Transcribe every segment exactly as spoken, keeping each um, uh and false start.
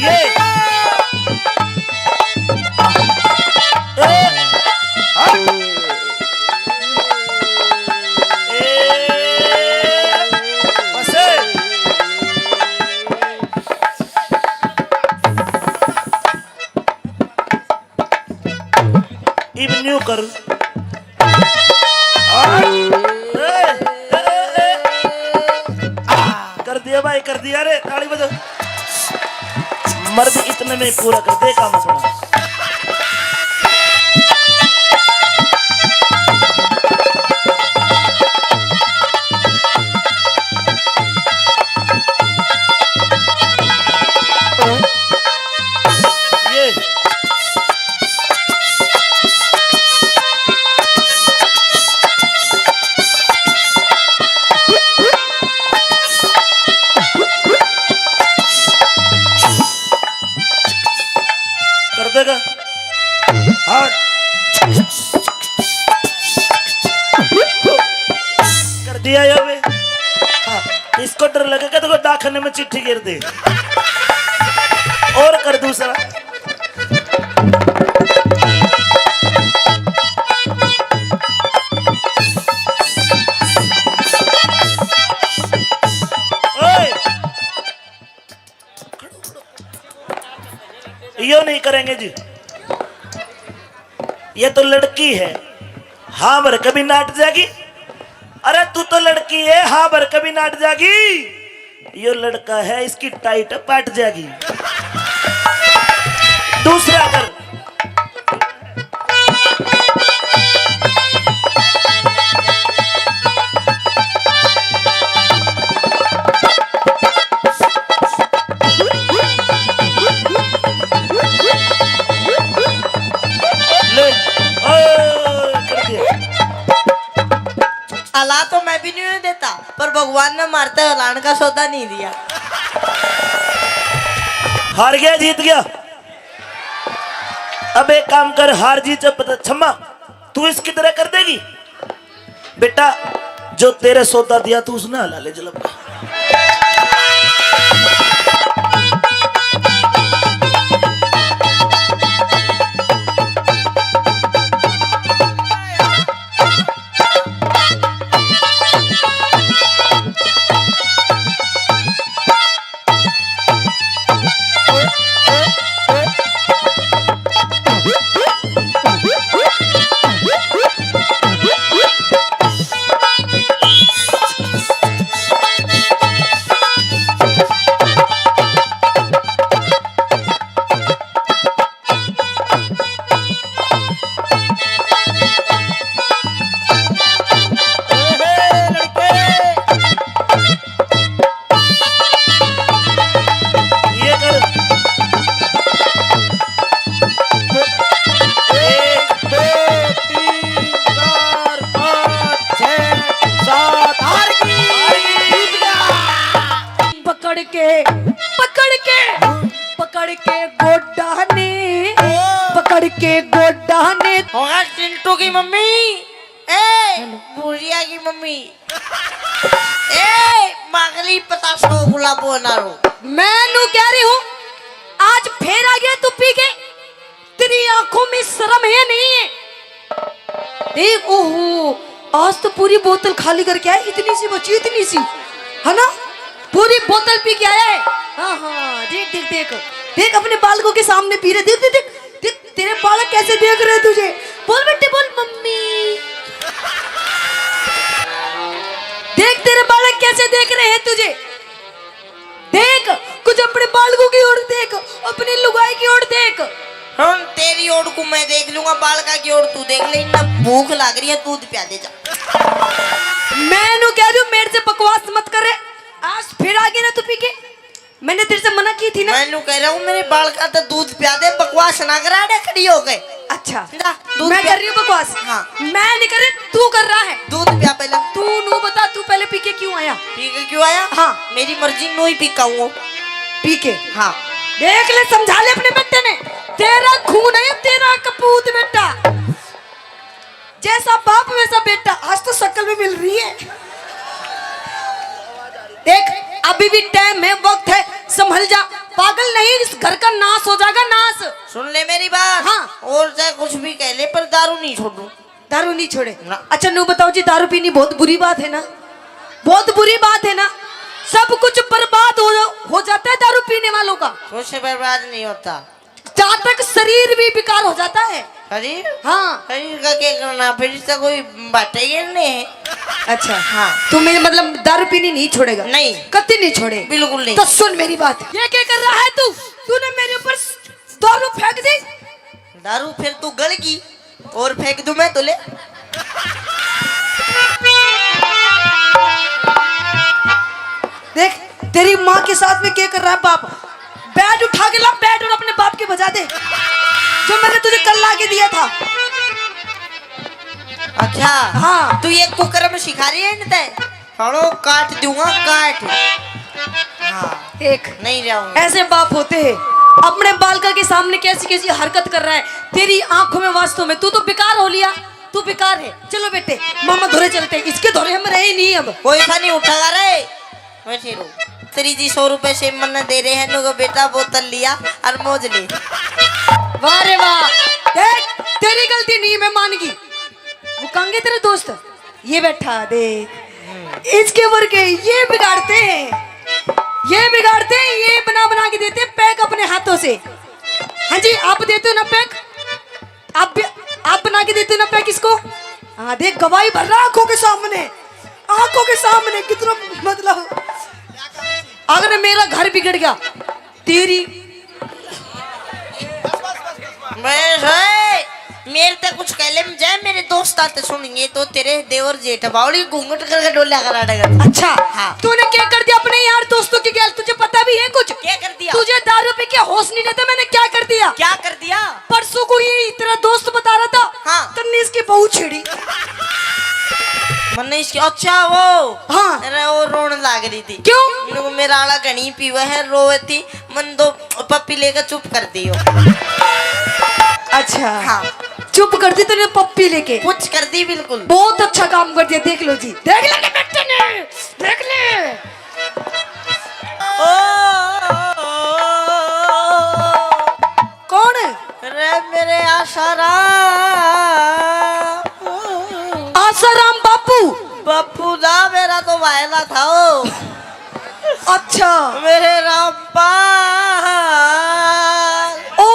ये। ए। हाँ। ए। बस। इब न्यू कर। ए, ए, ए, ए। कर दिया भाई, कर दिया रे, ताली बजाओ। मर्द इतने में पूरा कर दे काम अपना। ये। कर देगा। हाँ। कर दिया ये बे। हाँ, इसको डर लगेगा तो कोई डाकखाने में चिट्ठी गिर दे। और कर दूसरा। ओए! यो नहीं करेंगे जी। ये तो लड़की है, हाँ भर के भी नाट जाएगी। अरे तू तो लड़की है, हाँ भर के भी नाट जाएगी। यो लड़का है, इसकी टाइट पाट जाएगी। दूसरा कर। ले, ओए, कर दिया। अला तो मैं भी नहीं देता, पर भगवान ने मारते हलान का सौदा नहीं दिया। हार गया, जीत गया। अब एक काम कर, हार जीत जब पता, छम्मा, तू इसकी तरह कर देगी? बेटा, जो तेरे सौदा दिया, तू उसने हला ले जलब। ये कर। एक, दो, तीन, चार, पाँच, छः, सात, हार गई। पकड़ के, पकड़ के, पकड़ के गोडा ने, पकड़ के गोडा ने। होगा चिंटू की मम्मी। ए, भूरिया की मम्मी। ए, मागली पता सो गुलाबो ना रो। मैं नू कह रही हूँ, आज फिर आ गया तू पी के। तेरी आंखों में शर्म है, नहीं है? देख, ओहो, आज तो पूरी बोतल खाली करके आया, इतनी सी बची, इतनी सी, है ना? पूरी बोतल पी के आया है। हाँ, हाँ, देख, देख, देख, देख, अपने बालकों के सामने पी रहे, देख, देख, देख, देख, तेरे बालक कैसे देख रहे हैं तुझे। बोल बेटे, बोल मम्मी। देख, तेरे बालक कैसे देख रहे हैं तुझे। देख, कुछ अपने बालकों की ओर देख, अपनी लुगाई की ओर देख। हम तेरी ओर को मैं देख लूंगा, बालका की ओर तू देख ले। इन्ना भूख लाग रही है, दूध प्या दे जा। मैं नू कह रही हूँ, मेरे से बकवास मत कर रे। आज फिर आ गया ना तू पी के। मैंने तेरे से मना की थी ना। मैं नू कह रहा हूँ, मेरे बालका तो दूध प्या दे, बकवास ना करा दे खड़ी हो गए। अच्छा, जा, दूध मैं प्या। कर रही हूँ बकवास। हाँ। मैं नहीं कर रही, तू कर रहा है। दूध प्या पहले। तू नू बता, तू पहले पी के क्यों आया? पी के क्यों आया? हाँ। मेरी मर्जी, नू ही पी के आऊँ। पी के? हाँ। देख ले, समझा ले अपने बेटे ने, तेरा खून है, तेरा कपूत बेटा। जैसा बाप वैसा बेटा, आज तो शक्ल भी मिल रही है। देख, अभी भी टाइम है, वक्त है, संभल जा। पागल नहीं, इस घर का नाश हो जाएगा, नाश। सुन ले मेरी बात। हाँ। और चाहे कुछ भी कह ले, पर दारू नहीं छोड़ू। दारू नहीं छोड़े? ना। अच्छा, नू बताओ जी, दारू पीनी बहुत बुरी बात है ना? बहुत बुरी बात है ना? सब कुछ बर्बाद हो, हो जाता है दारू पीने वालों का। कुछ बर्बाद नहीं होता। जहाँ तक शरीर भी बेकार हो जाता है। शरीर? हाँ। शरीर का क्या करना, फिर इससे कोई बातें ही नहीं। अच्छा। हाँ। तू मेरे मतलब दारू पीनी नहीं छोड़ेगा? नहीं। कत्ती नहीं छोड़े? बिल्कुल नहीं। तो सुन मेरी बात, ये क्या कर रहा है तू? तूने मेरे ऊपर दारू फेंक दी। दारू फिर तू गल गई और फेंक दूं मैं तो ले। देख, तेरी माँ के साथ में क्या कर रहा है बाप। बैट उठा के ला, बैट, और अपने बाप के बजा दे, जो मैंने तुझे कल ला के दिया था। अच्छा। हाँ। तू ये कुकर्म सिखा रही है इनते? हड़ो काट दूंगा, काट। हाँ। देख, नहीं जाऊंगा। ऐसे बाप होते हैं। अपने बालका के सामने कैसी कैसी हरकत कर रहा है। तेरी आंखों में वास्तव में तू तो बेकार हो लिया, तू बेकार है। चलो बेटे, मामा धोरे चलते हैं, इसके धोरे हम रहे नहीं अब। कोई सा नहीं उठेगा रे। वैसे रो। तेरी जी सौ रुपए से मन दे रहे हैं, नो बेटा बोतल लिया और मौज ले। वाह रे वाह, देख, तेरी गलती नहीं, मैं मान गई। वो कहेंगे तेरे दोस्त, ये बैठा देख, इसके वर्गे ये बिगाड़ते हैं, ये बिगाड़ते हैं, ये बना बना के देते हैं पैक अपने हाथों से। हाँ जी, आप देते हो ना पैक, आप भी, आप बना के देते हो ना पैक इसको। हाँ, देख, गवाही भर रहा आंखों के सामने, आंखों के सामने कितना, मतलब, अगर मेरा घर बिगड़ गया, तेरी मैं है, मेरे ते कुछ कह ले, जय मेरे दोस्त आते सुनेंगे तो तेरे देवर जेठ बावली घूंघट करके डोल्या करा देगा। अच्छा, हाँ। तूने क्या कर दिया अपने यार दोस्तों की गैल, तुझे पता भी है कुछ? क्या कर दिया? तुझे दारू पी के होश नहीं रहता, मैंने क्या कर दिया? क्या कर दिया? परसों को ये तेरा दोस्त बता रहा था, हाँ। तन्ने इसकी बहू छेड़ी। मन्ने इसकी, अच्छा वो, हाँ। अरे वो रोन लाग रही थी। क्यों? मेरे को मेरा आला घणी पीवे है, रोवे थी, मन तो पप्पी लेकर चुप कर दियो। अच्छा। हाँ। चुप कर दी तूने पप्पी लेके? कुछ कर दी बिल्कुल। बहुत अच्छा काम कर दिया, देख लो जी, देख ले बेटे ने, देख ले। ओ, कौन? अरे मेरे आसाराम। आसाराम बापू? बापू ना, मेरा तो वायला था ओ। अच्छा। मेरे रामपाल। ओ।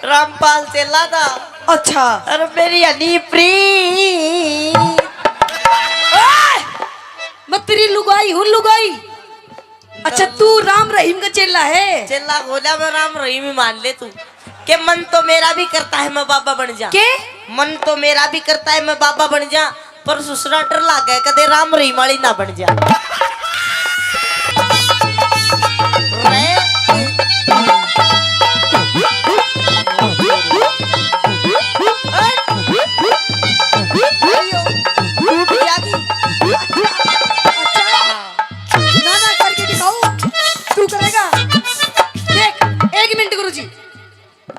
रामपाल चेला था। अच्छा। अरे मेरी हनी प्रीत। ओए! मैं तेरी लुगाई हूँ, लुगाई। अच्छा, तू राम रहीम का चेला है? चेला हो जा, मैं राम रहीम ही मान ले तू। के मन तो मेरा भी करता है मैं बाबा बन जा। के? मन तो मेरा भी करता है मैं बाबा बन जा, पर सुसरा डर लागे कदे राम रहीम वाली ना बन जा। रे। ना, ना, करके दिखाओ। तू करेगा? देख, एक मिनट गुरुजी,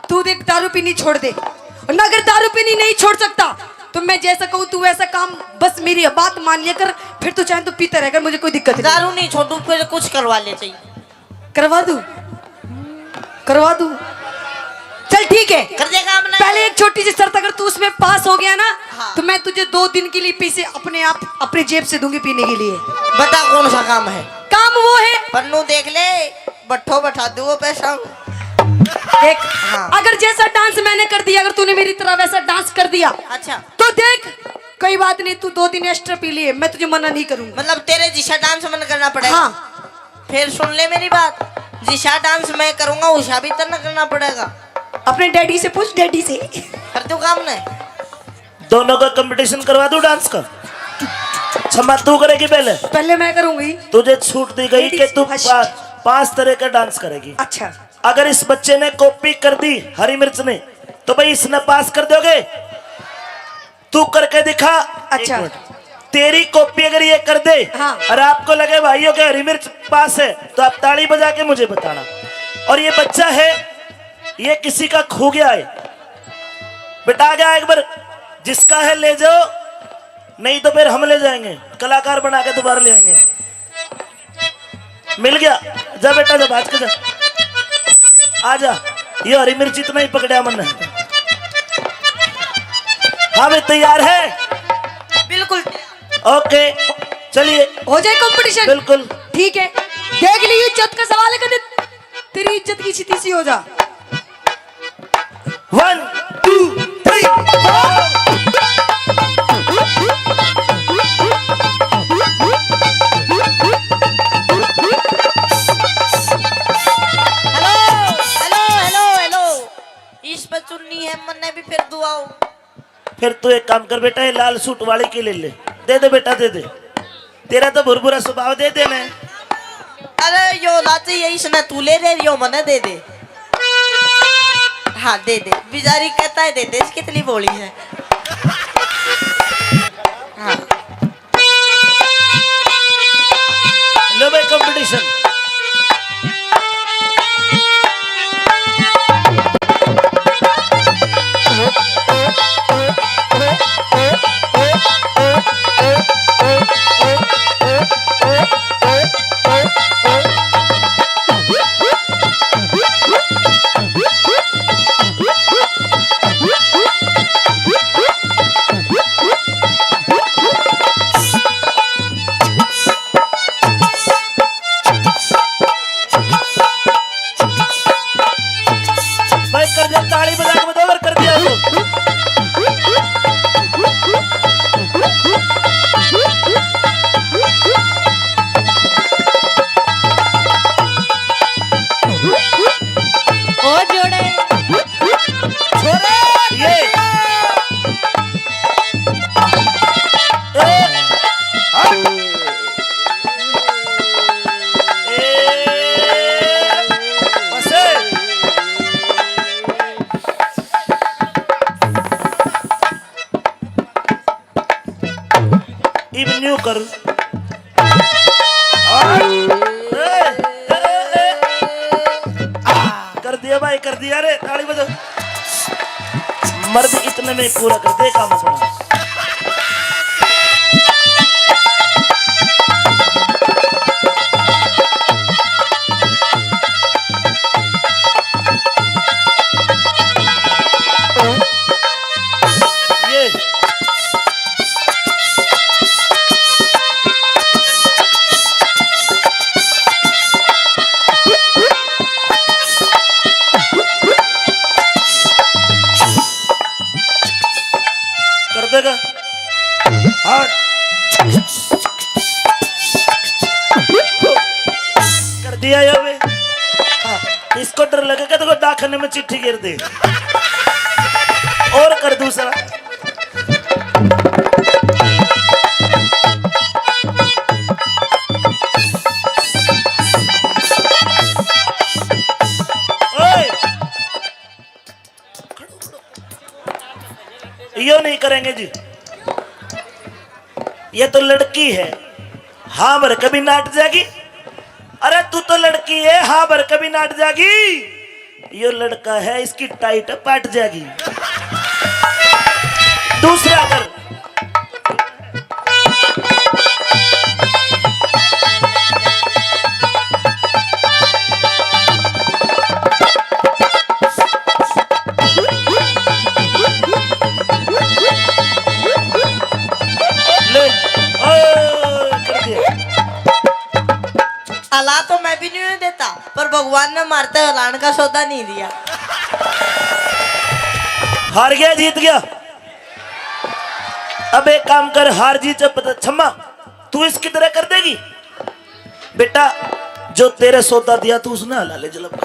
तू देख, दारू पीनी छोड़ दे, और ना अगर दारू पीनी नहीं छोड़ सकता तो मैं जैसा कहूँ तू वैसा काम, बस मेरी बात मान लिया कर, फिर तू चाहे तो पीता रह कर, मुझे कोई दिक्कत नहीं। दारू नहीं छोड़ू, फिर कुछ करवा ले चाहिए। करवा दूँ, करवा दूँ। चल ठीक है, कर दे काम ना। पहले एक छोटी सी शर्त, अगर तू उसमें पास हो गया ना, हाँ। तो मैं तुझे दो दिन के लिए पैसे अपने आप, अपने जेब से दूंगी पीने के लिए। बता कौन सा काम है? काम वो है। पन्नू देख ले, बट्ठो बैठा दो पैसा। देख, हाँ। अगर जैसा डांस मैंने कर दिया, अगर तूने मेरी तरह वैसा डांस कर दिया, अच्छा। तो देख, कोई बात नहीं, तू दो दिन एक्स्ट्रा पी लिए, मैं तुझे मना नहीं करूंगा। मतलब तेरे जिसा डांस मन करना पड़ेगा। हाँ। फिर सुन ले मेरी बात, जिसा डांस मैं करूंगा उसा भी तन्ने करना पड़ेगा। अपने डैडी से पूछ, डैडी से। कर दो काम ने। दोनों का कंपटीशन करवा दूं डांस का? क्षमा तू करेगी पहले? पहले मैं करूंगी। तुझे छूट दी गई कि तू पा-, पांच तरह का डांस करेगी। अच्छा। अगर इस बच्चे ने कॉपी कर दी हरी मिर्च ने, तो भाई इसने पास कर दोगे? तू करके दिखा। अच्छा। एक मिनट। तेरी कॉपी अगर ये कर दे, हाँ। और आपको लगे भाइयों के हरी मिर्च पास है, तो आप ताली बजा के मुझे बताना। और ये बच्चा है, ये किसी का खो गया है, बेटा आ गया एक बार, जिसका है ले जाओ, नहीं तो फिर हम ले जाएंगे, कलाकार बना के दोबारा ले आएंगे। मिल गया। जा बेटा, जा भाज के जा। आ जा। ये हरी मिर्च इतना ही पकड़ा मन। हाँ भाई, तैयार है? बिल्कुल। ओके, चलिए। हो जाए कंपटीशन? बिल्कुल। ठीक है, देख ली, इज्जत का सवाल है, कदे तेरी इज्जत की स्थिति सी हो जा। One, two, three, four। Hello, hello, hello, hello. इस पे चुन्नी है, मन्ने भी फिर दुआओ। फिर तू एक काम कर बेटा, ये लाल सूट वाली की ले ले। दे दे बेटा, दे दे। तेरा तो भुरभुरा स्वभाव, दे दे ने। अरे, यो लाची है, इसने तू ले ले, यो मने दे दे। हाँ, दे दे। बेचारी कहता है, दे दे, कितनी भोली है। हाँ। लो भाई, कंपटीशन। भाई, कर दिया, ताली बजा के बताओ, अगर कर दिया तो। ओ जोड़े। छोरे, ये। ए, हाँ। ए, बस। इब न्यू कर। ए, ए, ए, ए। कर दिया भाई, कर दिया रे, ताली बजाओ। मर्द इतने में पूरा कर दे काम अपना। ये। कर देगा। हाँ। कर दिया ये भी। हाँ, इसको डर लगेगा तो कोई डाकखाने में चिट्ठी गिर दे। और कर दूसरा। ओए! यो नहीं करेंगे जी। ये तो लड़की है, हाँ भर कभी नाट जाएगी। अरे तू तो लड़की है, हाँ भर कभी नाट जाएगी। यो लड़का है, इसकी टाइट पाट जाएगी। दूसरा कर। ले, ओ, कर दिया। हला तो मैं भी नहीं देता, पर भगवान ने मारते हलान का सौदा नहीं दिया। हार गया, जीत गया। अब एक काम कर, हार जीत जब पता, छम्मा, तू इसकी तरह कर देगी? बेटा, जो तेरे सौदा दिया, तू उसने हला ले जलब।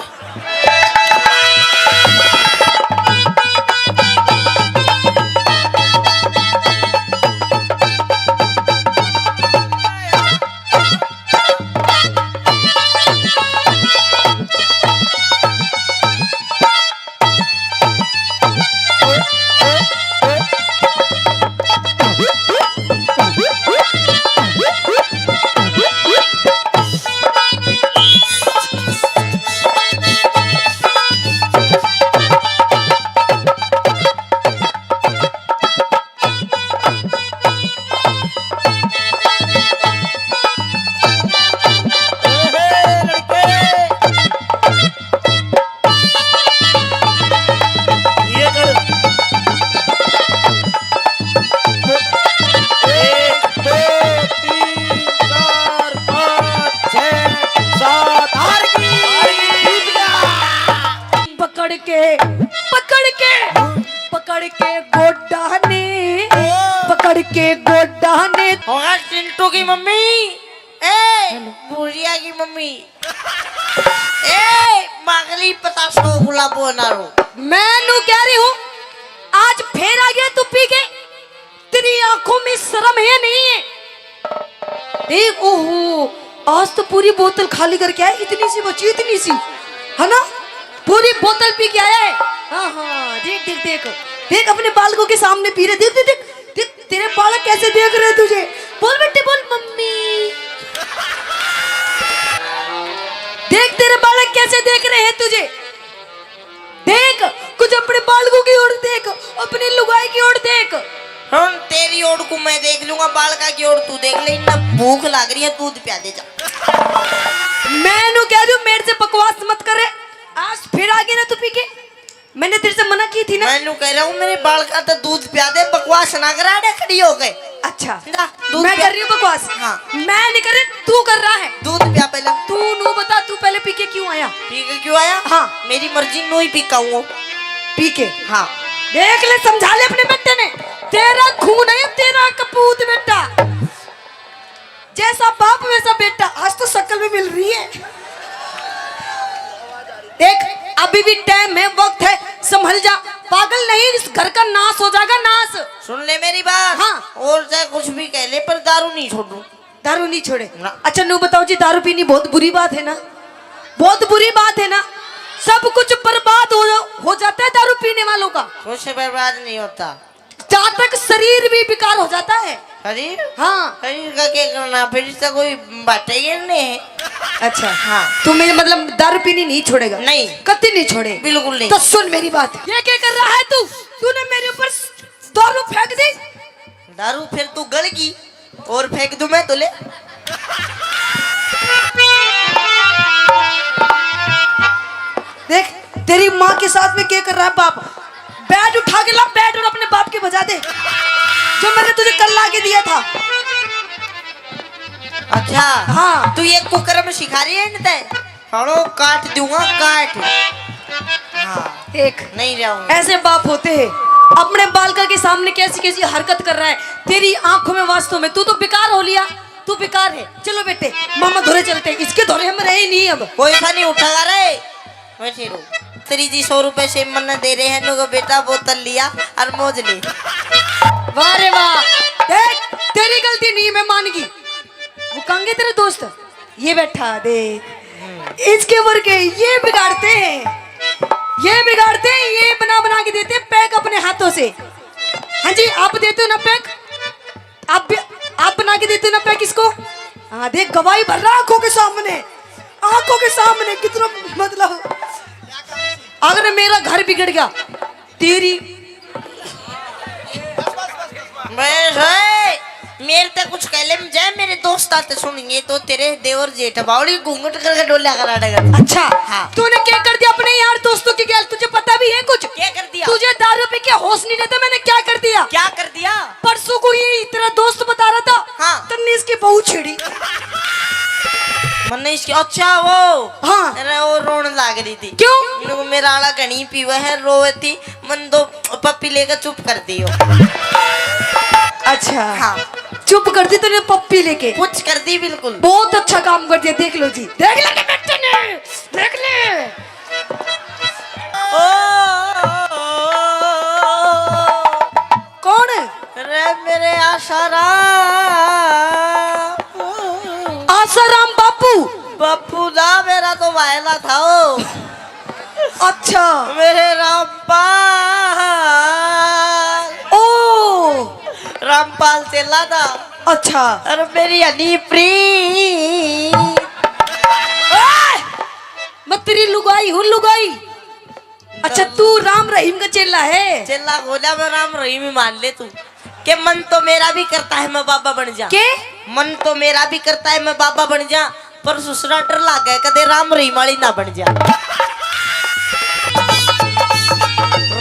के, पकड़ के, पकड़ के गोडा ने, पकड़ के गोडा ने। होगा चिंटू की मम्मी। ए, भुजिया की मम्मी। ए, मागली पता सौ गुलाबो ना रो। मैं नू कह रही हूँ, आज फिर आ गया तू पी के। तेरी आंखों में शर्म है, नहीं है? देख, ओहो, आज तो पूरी बोतल खाली करके आया, इतनी सी बची, इतनी सी, है ना? पूरी बोतल पी के आया है। हाँ, हाँ, देख, देख, देख, देख, अपने बालकों के सामने पी रहे। देख, देख, देख, देख, तेरे बालक कैसे देख रहे हैं तुझे। बोल बेटे, बोल मम्मी। देख, तेरे बालक कैसे देख रहे हैं तुझे। देख, कुछ अपने बालकों की ओर देख, अपनी लुगाई की ओर देख। हम तेरी ओर को मैं देख लूंगा, बालका की ओर तू देख ले। इतना भूख लग रही है, दूध प्या दे जा। मैं नू कह रही हूँ, मेरे से बकवास मत करे। आज फिर आ गया ना तू पी के। मैंने तेरे से मना की थी ना। मैं नू कह रहा हूँ, मेरे बालका तो दूध प्या दे, बकवास ना करा दे खड़ी हो गए। अच्छा, जा, दूध मैं पिया। कर रही हूँ बकवास। हाँ। मैं नहीं कर रही, तू कर रहा है। दूध पिया पहले। तू नू बता, तू पहले पी के क्यों आया? पी के क्यों आया? हाँ। मेरी मर्जी, नू ही पी के आऊँ। पी के? हाँ। देख ले, समझा ले अपने बेटे ने, तेरा खून है, तेरा कपूत बेटा। जैसा बाप वैसा बेटा। आज तो शक्ल भी मिल रही है। देख, अभी भी टाइम है, वक्त है, संभल जा। पागल नहीं, इस घर का नाश हो जाएगा, नाश। सुन ले मेरी बात। हाँ। और चाहे कुछ भी कह ले, पर दारू नहीं छोड़ू। दारू नहीं छोड़े? ना। अच्छा, नू बताओ जी, दारू पीनी बहुत बुरी बात है ना? बहुत बुरी बात है ना? सब कुछ बर्बाद हो, हो जाता है दारू पीने वालों का। कुछ बर्बाद नहीं होता। जहाँ तक शरीर भी बेकार हो जाता है। शरीर? हाँ। शरीर का क्या करना, फिर इससे कोई बात ही नहीं। अच्छा। हाँ। तू मेरे मतलब दारू पीनी नहीं छोड़ेगा? नहीं। कत्ती नहीं छोड़े? बिल्कुल नहीं। तो सुन मेरी बात। ये क्या कर रहा है तू? तूने मेरे ऊपर दारू फेंक दी। दारू फिर तू गल गई और फेंक दूं मैं तुले। देख, तेरी माँ के साथ में क्या कर रहा है बाप। बैट उठा के ला, बैट, और अपने बाप के बजा दे, जो मैंने तुझे कल ला के दिया था। अच्छा। हाँ। तू ये कुकर्म सिखा रही है इनते? हड़ो काट दूंगा, काट। हाँ। देख, नहीं जाऊंगा। ऐसे बाप होते हैं। अपने बालका के सामने कैसी कैसी हरकत कर रहा है। तेरी आंखों में वास्तव में तू तो बेकार हो लिया, तू बेकार है। चलो बेटे, मामा धोरे चलते हैं, इसके धोरे हम रहे ही नहीं अब। कोई सा नहीं उठेगा रे। वैसे रो। तेरी जी सौ रुपए से मन दे रहे हैं, नो बेटा बोतल लिया और मौज ले। वाह रे वाह, देख, तेरी गलती नहीं, मैं मान गई। वो कहेंगे तेरे दोस्त, ये बैठा दे, इसके वर्गे ये बिगाड़ते हैं, ये बिगाड़ते हैं, ये बना बना के देते हैं पैक अपने हाथों से। हाँ जी, आप देते हो ना पैक, आप भी, आप बना के देते हो ना पैक इसको। हाँ, देख, गवाही भर रहा आंखों के सामने, आंखों के सामने कितना, मतलब, अगर मेरा घर बिगड़ गया, तेरी मैं है, मेरे ते कुछ कह ले, जय मेरे दोस्त आते सुनेंगे तो तेरे देवर जेठ बावड़ी घूंघट करके डोल्या करा देगा। अच्छा, हाँ। तूने क्या कर दिया अपने यार दोस्तों की गैल, तुझे पता भी है कुछ? क्या कर दिया? तुझे दारू पी के होश नहीं रहता, मैंने क्या कर दिया? क्या कर दिया? परसों को ये तेरा दोस्त बता रहा था, हाँ। तन्ने इसकी बहू छेड़ी। मन्ने इसकी, अच्छा वो, हाँ। अरे वो रोन लाग रही थी। क्यों? मेरे को मेरा आला घणी पीवे है, रोवे थी, मन तो पप्पी लेकर चुप कर दियो। अच्छा। हाँ। चुप कर दी तूने पप्पी लेके? कुछ कर दी बिल्कुल। बहुत अच्छा काम कर दिया, देख लो जी। देख ले बेटे ने, देख ले। ओ, कौन? रे मेरे आशाराम। आशाराम बापू। बापू दा मेरा तो वायला था ओ। अच्छा। मेरे रामपाल। ओ। रामपाल चेला था। अच्छा। अरे मेरी हनीप्रीत। ओए! मैं तेरी लुगाई हूँ, लुगाई। अच्छा, तू राम रहीम का चेला है? चेला हो जा, मैं राम रहीम ही मान ले तू। के मन तो मेरा भी करता है मैं बाबा बन जा। के? मन तो मेरा भी करता है मैं बाबा बन जा, पर ससुरा डर लागे कदे राम रहीम वाली ना बन जा।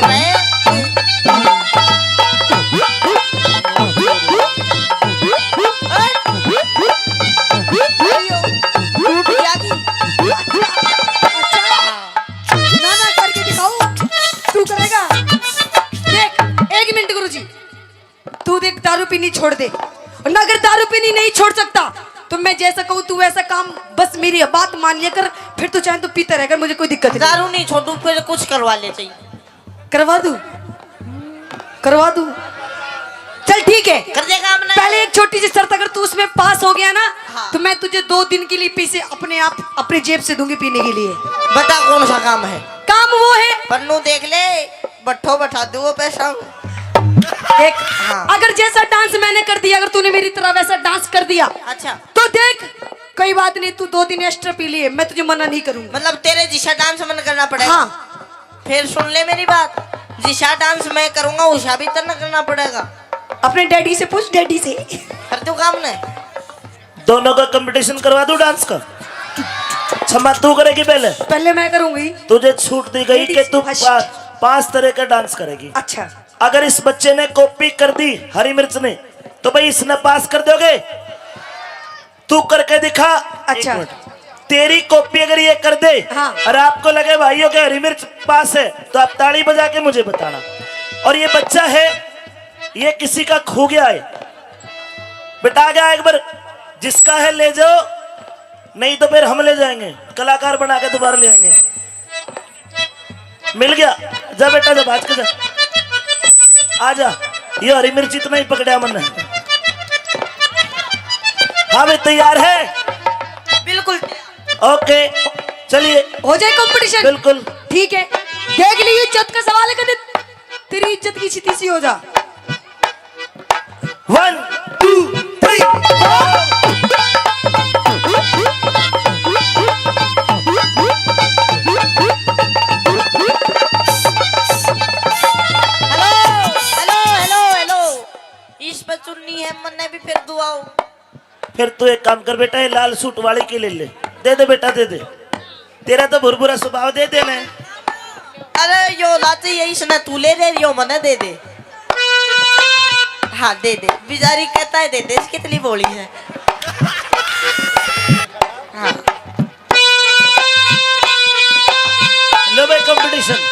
रे। ना, ना, करके दिखाओ। एक दारू पीनी छोड़ दे, और ना अगर दारू पीनी नहीं छोड़ सकता तो मैं जैसा कहूँ तू वैसा काम, बस मेरी बात मान लिया कर। फिर तू चाहे तो पीता रह कर, मुझे कोई दिक्कत नहीं। दारू नहीं छोड़ू, फिर कुछ करवा ले चाहिए। करवा दूं, करवा दूं। चल ठीक है, कर देगा हमने। पहले एक छोटी सी शर्त, अगर तू उसमें पास हो गया ना, हाँ। तो मैं तुझे दो दिन के लिए पैसे अपने आप अपने जेब से दूंगी पीने के लिए। बता कौन सा काम है? काम वो है। पन्नू देख ले, बट्ठो बैठा दो वो पैसा। देख, हाँ। अगर जैसा डांस मैंने कर दिया, अगर तूने मेरी तरह वैसा डांस कर दिया, अच्छा। तो देख, कोई बात नहीं, तू दो दिन एक्स्ट्रा पी लिए, मैं तुझे मना नहीं करूंगा। मतलब तेरे जिसा डांस मन करना पड़ेगा? हाँ। फिर सुन ले मेरी बात, जिसा डांस मैं करूंगा उसा भी तन्ने करना पड़ेगा। अपने डैडी से पूछ, डैडी से। कर दूं काम ने। दोनों का कंपटीशन करवा दूं डांस का? क्षमा तू करेगी पहले? पहले मैं करूंगी। तुझे छूट दी गई कि तू first। पा-, पांच तरह का डांस करेगी। अच्छा। अगर इस बच्चे ने कॉपी कर दी हरी मिर्च ने, तो भाई इसने पास कर दोगे? तू करके दिखा। अच्छा। एक मिनट। तेरी कॉपी अगर ये कर दे, हाँ। और आपको लगे भाइयों के हरी मिर्च पास है, तो आप ताली बजा के मुझे बताना। और ये बच्चा है, ये किसी का खो गया है, बेटा आ गया एक बार, जिसका है ले जाओ, नहीं तो फिर हम ले जाएंगे, कलाकार बना के दोबारा ले आएंगे। मिल गया, जा बेटा, जा भाज के जा, आ जा। ये हरी मिर्च इतना ही पकड़ा मन। हाँ भाई, तैयार है? बिल्कुल। ओके, चलिए। हो जाए कंपटीशन? बिल्कुल। ठीक है, देख ली, इज्जत का सवाल है, कदे तेरी इज्जत की सीधी सी हो जा। One, two, three, four। Hello, hello, hello, hello. इस पे चुन्नी है, मन्ने भी फिर दुआओ। फिर तू एक काम कर बेटा, ये लाल सूट वाली के ले ले, दे दे बेटा, दे दे। तेरा तो भुरभुरा स्वभाव, दे दे ने। अरे यो लाची, ये इसने तू ले ले, यो मने दे दे। हाँ दे दे, बेचारी कहता है दे दे, इसकी कितनी भोली है। हाँ। लो भाई, कंपटीशन।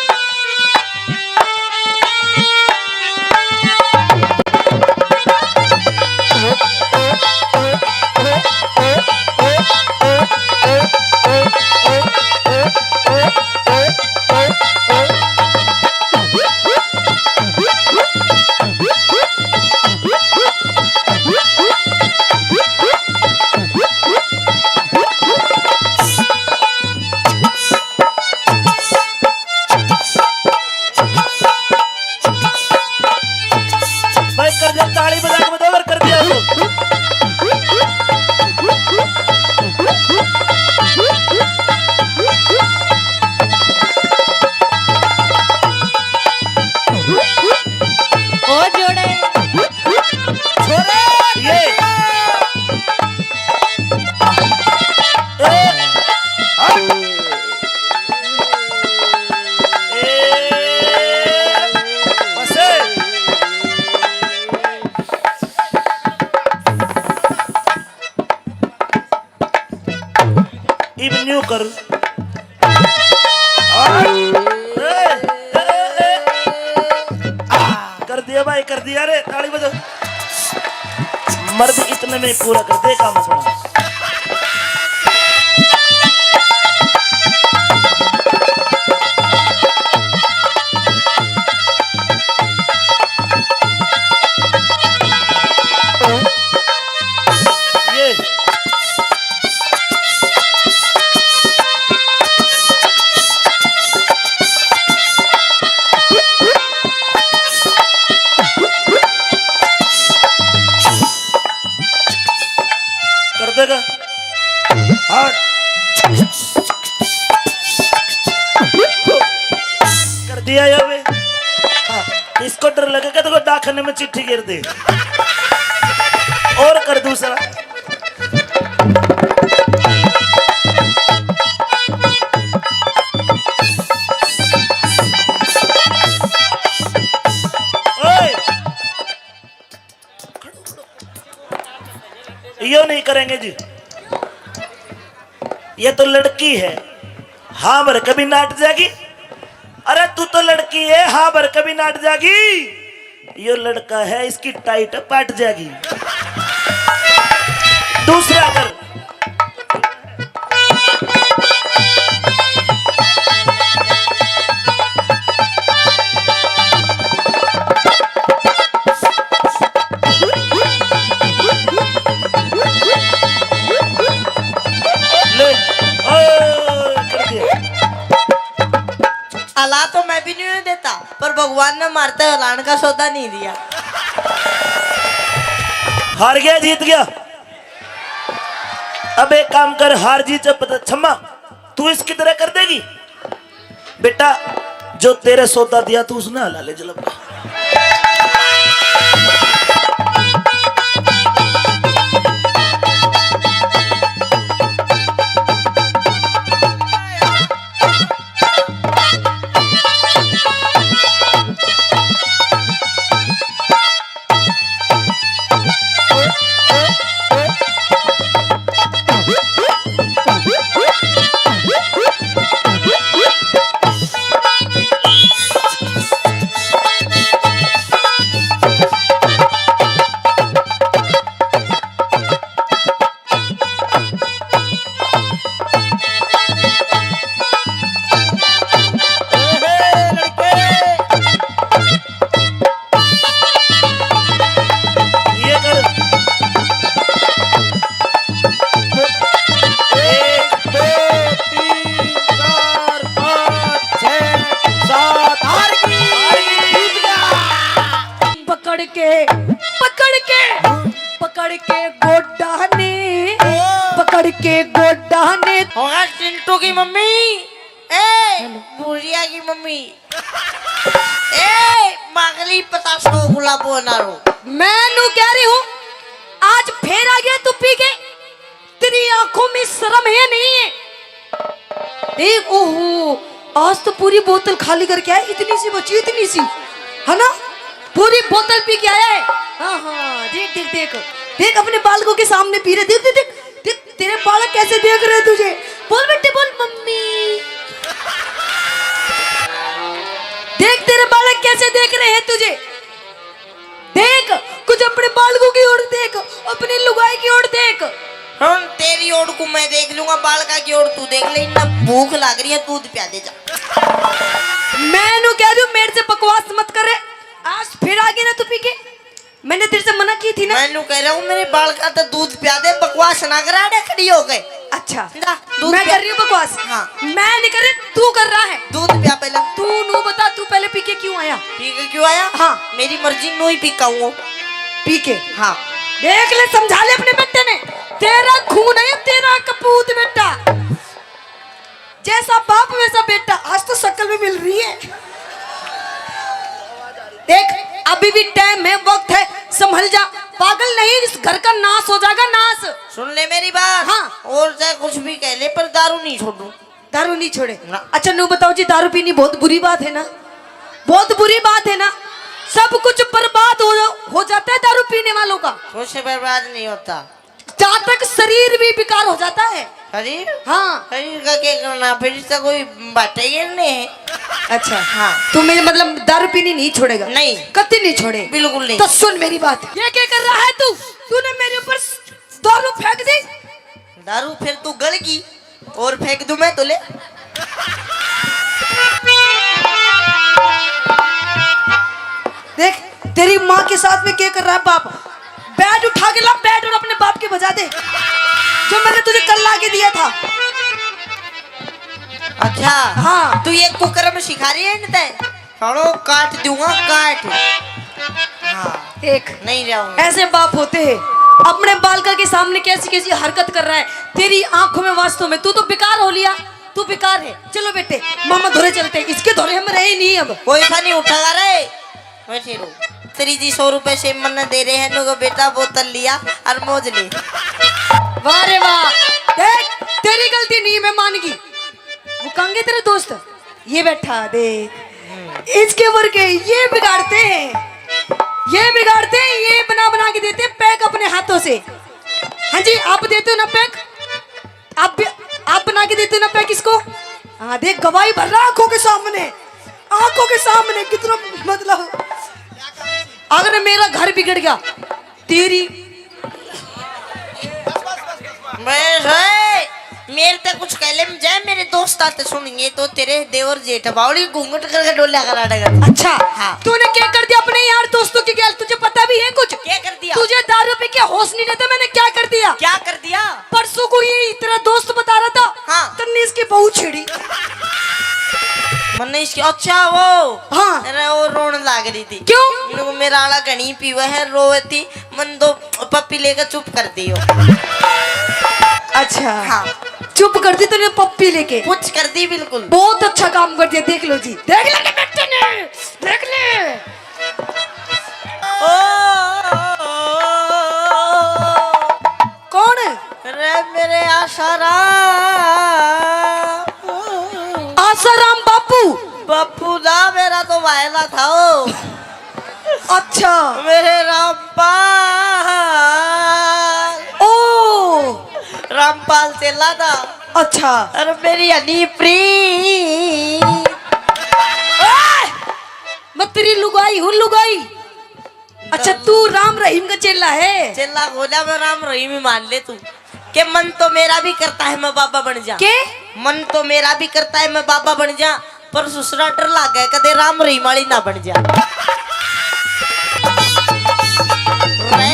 भाई कर दिया, ताली बजा के बताओ अगर कर दिया तो। ओ जोड़े। छोरे, ये। ए, हाँ। ए, बस। इब न्यू कर। कर दिया भाई, कर दिया रे, ताली बजाओ। मर्द इतने में पूरा कर दे काम अपना। ये। कर देगा। हाँ। कर दिया ये बे। हाँ, इसको डर लगेगा तो कोई डाकखाने में चिट्ठी गिर दे। और कर दूसरा। ओए, यो नहीं करेंगे जी। ये तो लड़की है, हाँ भर के भी नाट जाएगी। अरे तू तो लड़की है, हाँ भर के भी नाट जाएगी। यो लड़का है, इसकी टाइट पाट जाएगी। दूसरा कर। ले, ओ, कर दिया। अला तो मैं भी नहीं देता, पर भगवान ने मारते हलान का सौदा नहीं दिया। हार गया, जीत गया। अब एक काम कर, हार जीत जब पता, छम्मा, तू इसकी तरह कर देगी बेटा। जो तेरे सौदा दिया, तू उसने हला ले जलब का। ये कर। एक, दो, तीन, चार, पाँच, छः, सात। हार गई। पकड़ के, पकड़ के, पकड़ के गोडा ने, पकड़ के गोडा ने। होगा चिंटू की मम्मी, ए, भुजिया की मम्मी। ए, मांगली पता सौ गुलाबो ना रो। मैं नू कह रही हूँ, आज फिर आ गया तू पी के। तेरी आंखों में शर्म है, नहीं है? देख, ओहो, आज तो पूरी बोतल खाली करके आया, इतनी सी बची, इतनी सी, है ना? पूरी बोतल पी के आया है। हाँ, हाँ, देख, देख, देख, देख, अपने बालकों के सामने पी रहे, देख, देख, देख, देख, तेरे बालक कैसे देख रहे हैं तुझे। बोल बेटे, बोल मम्मी। देख, तेरे बालक कैसे देख रहे हैं तुझे। देख, कुछ अपने बालकों की ओर देख, अपनी लुगाई की ओर देख। हम तेरी ओर को मैं देख लूंगा, बालका की ओर तू देख ले। इतना भूख लग रही है, दूध प्या दे जा। मैं नू कह रही हूँ, मेरे से बकवास मत करे। आज फिर आ गई ना तू पी के। मैंने तेरे से मना की थी ना। मैं नू कह रहा हूँ, मेरे बालका तो दूध प्या दे, बकवास ना करा दे खड़ी हो गए। अच्छा, जा, दूध मैं पिया। कर रही हूँ बकवास। हाँ। मैं नहीं कर रही, तू कर रहा है। दूध पिया पहले। तू नू बता, तू पहले पी के क्यों आया? पी के क्यों आया? हाँ। मेरी मर्जी, नू ही पी के आऊँ। पी के? हाँ। देख ले, समझा ले अपने बेटे ने, तेरा खून है, तेरा कपूत बेटा। जैसा बाप वैसा बेटा, आज तो शक्ल भी मिल रही है। देख, अभी भी टाइम है, वक्त है, संभल जा। पागल नहीं, इस घर का नाश हो जाएगा, नाश। सुन ले मेरी बात। हाँ। और चाहे कुछ भी कह ले, पर दारू नहीं छोड़ू। दारू नहीं छोड़े? ना। अच्छा, नू बताओ जी, दारू पीनी बहुत बुरी बात है ना? बहुत बुरी बात है ना? सब कुछ बर्बाद हो, हो जाता है दारू पीने वालों का। कुछ बर्बाद नहीं होता। जहाँ तक शरीर भी बेकार हो जाता है। शरीर? हाँ। शरीर का क्या करना, फिर इसका कोई बाटे गिरने है। अच्छा। हाँ। तू मेरे, मतलब, दारू पीनी नहीं छोड़ेगा? नहीं। कत्ती नहीं छोड़े? बिल्कुल नहीं। तो सुन मेरी बात, ये क्या कर रहा है तू? तूने मेरे ऊपर दारू फेंक दी। दारू फिर तू गल गई और फेंक दूं मैं तो ले। देख, तेरी माँ के साथ में क्या कर रहा है बाप। बैट उठा के ला, बैट, और अपने बाप के बजा दे, जो मैंने तुझे कल ला के दिया था। अच्छा। हाँ। तू ये कुकर्म सिखा रही है इनते? सालो काट दूंगा, काट। हाँ। देख, नहीं जाऊंगा। ऐसे बाप होते हैं, अपने बालका के सामने कैसी कैसी हरकत कर रहा है। तेरी आंखों में, वास्तव में तू तो बेकार हो लिया, तू बेकार है। चलो बेटे, मामा धोरे चलते हैं, इसके धोरे हम रहे नहीं अब। कोई सा नहीं उठेगा रे। वैसे रो। तेरी जी सौ रुपए से मन दे रहे हैं, नो बेटा बोतल लिया और मौज ले। वाह रे वाह, देख, तेरी गलती नहीं, मैं मान गई। वो कहेंगे तेरे दोस्त, ये बैठा दे, इसके वर्गे ये बिगाड़ते हैं, ये बिगाड़ते हैं, ये बना बना के देते हैं पैक अपने हाथों से। हाँ जी, आप देते हो ना पैक, आप भी, आप बना के देते हो ना पैक इसको। हाँ, देख, गवाही भर रहा आंखों के सामने, आंखों के सामने कितना, मतलब, अगर मेरा घर बिगड़ गया, तेरी। मैं है, मेरे ते कुछ कह ले, जय मेरे दोस्त आते सुनिए तो तेरे देवर जेठ बावली घूंघट करके डोल्या करा देगा। अच्छा, हाँ। तूने क्या कर दिया अपने यार दोस्तों की गैल? तुझे पता भी है कुछ? क्या कर दिया? तुझे दारू पी के होश नहीं रहता, मैंने क्या कर दिया? क्या कर दिया? परसों को ये तेरा दोस्त बता रहा था, हाँ। तन्ने इसकी बहू छेड़ी। मन्ने इसकी, अच्छा वो। हाँ। अरे वो रोने लाग रही थी। क्यों? मेरे को मेरा आला घणी पीवे है, रोवे थी, मन तो पप्पी लेकर चुप कर दी हो। अच्छा। हाँ। चुप कर दी तूने पप्पी लेके? कुछ कर दी बिल्कुल। बहुत अच्छा काम कर दिया, देख लो जी, देख ले बेटे ने, देख ले। ओ, कौन? अरे मेरे आशाराम। आशाराम बापू? बापू ना, मेरा तो वायला था ओ। अच्छा। मेरे रामपाल। ओ। रामपाल चेला था। अच्छा। अरे मेरी हनी प्रीत। ओए! मैं तेरी लुगाई हूँ, लुगाई। अच्छा, तू राम रहीम का चेला है? चेला को जा, मैं राम रहीम ही मान ले तू। के मन तो मेरा भी करता है मैं बाबा बन जा। के? मन तो मेरा भी करता है मैं बाबा बन जा, पर ससुरा डर लागे कदे राम रहीम वाली ना बन जा। रे।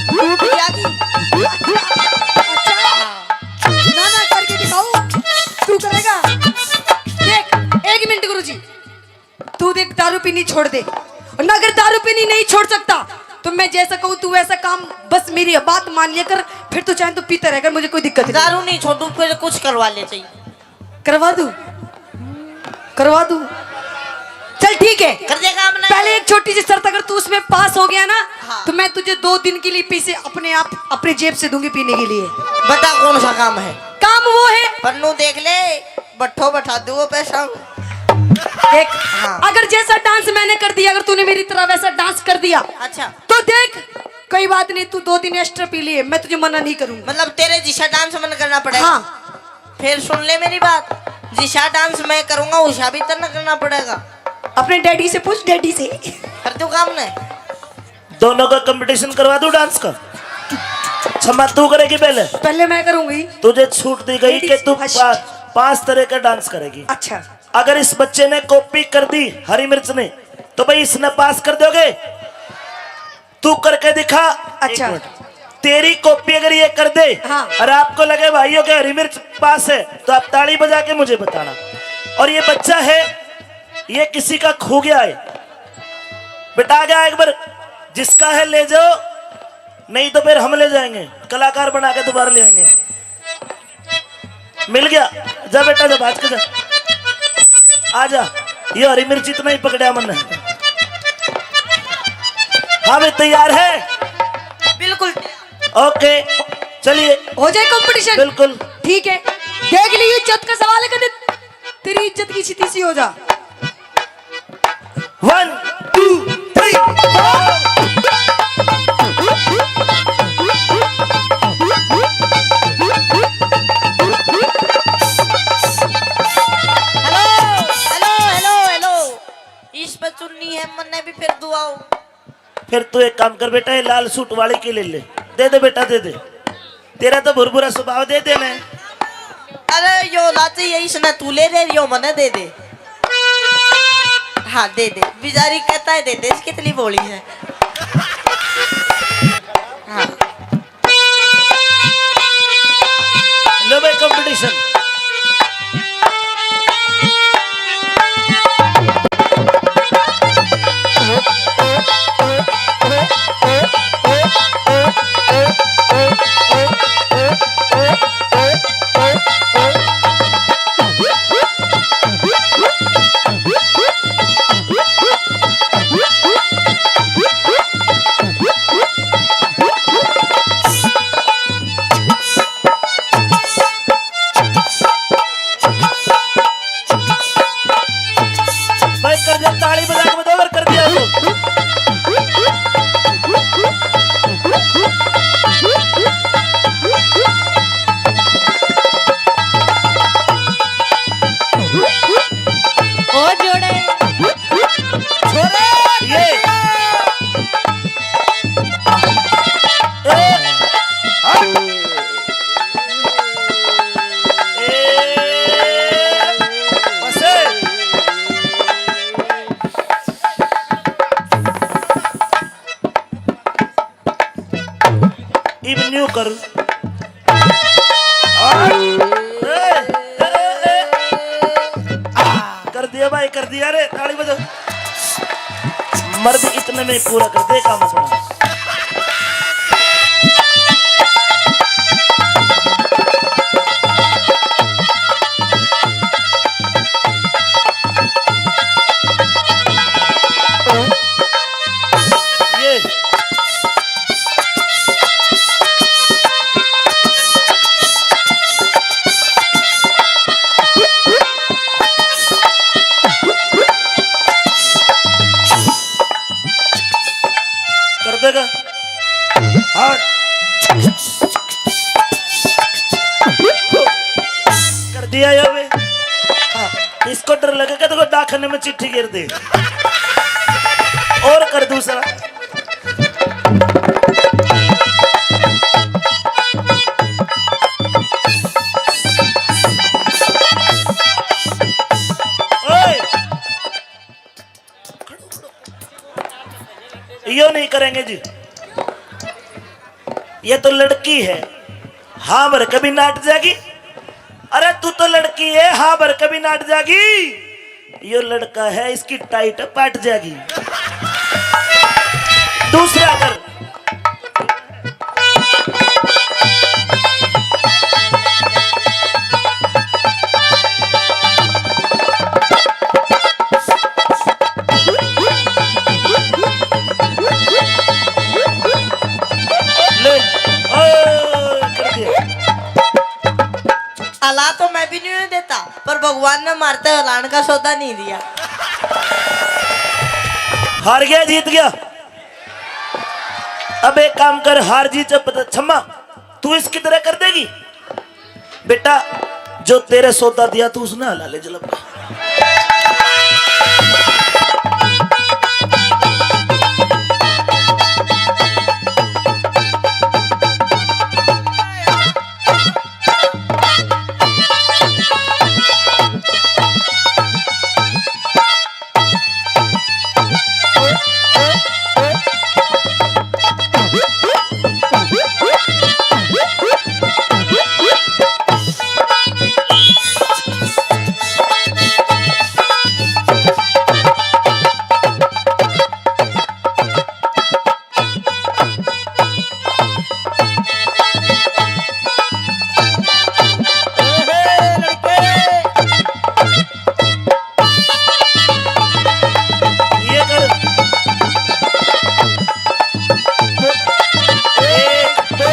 टूट गया जी। अच्छा। ना, ना, करके दिखाओ। तू करेगा? देख, एक मिनट गुरुजी, तू देख, दारू पीनी छोड़ दे। और ना, अगर दारू पीनी नहीं छोड़ सकता तो मैं जैसा कहूँ तू वैसा काम, बस मेरी बात मान लिया कर। फिर तो चाहे तू पीता रह कर, मुझे कोई दिक्कत नहीं। दारू नहीं छोड़ू, फिर कुछ करवा ले चाहिए। करवा दूँ? करवा दूँ? चल ठीक है, कर देगा हमने। पहले एक छोटी सी शर्त, अगर तू उसमें पास हो गया ना, हाँ। तो मैं तुझे दो दिन के लिए पैसे अपने आप, अपने जेब से दूंगी पीने के लिए। बता कौन सा काम है? काम वो है। पन्नू देख ले, बट्ठो बैठा दो वो पैसा। देख, हाँ। अगर जैसा डांस मैंने कर दिया, अगर तूने मेरी तरह वैसा डांस कर दिया, अच्छा। तो देख, कोई बात नहीं, तू दो दिन एक्स्ट्रा पी लिए, मैं तुझे मना नहीं करूंगा। मतलब तेरे जिसा डांस मन करना पड़ेगा? हाँ। फिर सुन ले मेरी बात, जिसा डांस मैं करूंगा उसा भी तेरे करना पड़ेगा। अपने डैडी से पूछ, डैडी से। कर दूं काम ने? दोनों का कंपटीशन करवा दूं डांस का? छमा, तू करेगी पहले? पहले मैं करूंगी। तुझे छूट दी गई कि तू first। पा-, पांच तरह का डांस करेगी। अच्छा। अगर इस बच्चे ने कॉपी कर दी हरी मिर्च ने, तो भाई इसने पास कर दोगे? तू करके दिखा। अच्छा। एक मिनट। तेरी कॉपी अगर ये कर दे, हाँ। और आपको लगे भाइयों के हरी मिर्च पास है, तो आप ताली बजा के मुझे बताना। और ये बच्चा है, ये किसी का खो गया है, बेटा आ गया एक बार, जिसका है ले जाओ, नहीं तो फिर हम ले जाएंगे, कलाकार बना के दोबारा ले आएंगे। मिल गया, जा बेटा, जा, भाज के जा, आ जा। ये हरी मिर्च इतना ही पकड़ा मन। हाँ भाई, तैयार है? बिल्कुल। ओके, चलिए। हो जाए कंपटीशन? बिल्कुल। ठीक है, देख लीजिए, इज्जत का सवाल है, कदे तेरी इज्जत की स्थिति सी हो जा। One, two, three, four। Hello, hello, hello, hello। इस पे चुन्नी है, मन्ने भी फिर दुआओ। फिर तू एक काम कर बेटा, ये लाल सूट वाली की ले ले, दे दे बेटा, दे दे। तेरा तो भुरभुरा स्वभाव, दे दे ने। अरे यो लाची, ये इसने तू ले ले, यो मने दे दे। हाँ, दे दे। बेचारी कहता है दे दे, इसकी कितनी भोली है। हाँ। लो भाई, कंपटीशन। इब न्यू कर। ए, ए, ए, ए। आ, कर दिया भाई, कर दिया रे, ताली बजाओ। मर्द इतने में पूरा कर दे काम अपना। ये कर देगा। हाँ। कर दिया ये बे। हाँ। इसको डर लगेगा तो कोई डाकखाने में चिट्ठी गिर दे। और कर दूसरा। ओए। यो नहीं करेंगे जी। ये तो लड़की है, हाँ भर के भी नाट जाएगी। अरे तू तो लड़की है, हाँ भर के भी नाट जाएगी। यो लड़का है, इसकी टाइट पाट जाएगी। दूसरा कर। ले, ओए, कर दिया। अला तो मैं भी नहीं देता, पर भगवान ने मारते हलान का सौदा नहीं दिया। हार गया, जीत गया। अब एक काम कर, हार जीत से पता, छम्मा, तू इसकी तरह कर देगी? बेटा, जो तेरे सौदा दिया, तू उसने हला ले जलब का। ये कर। एक, दो,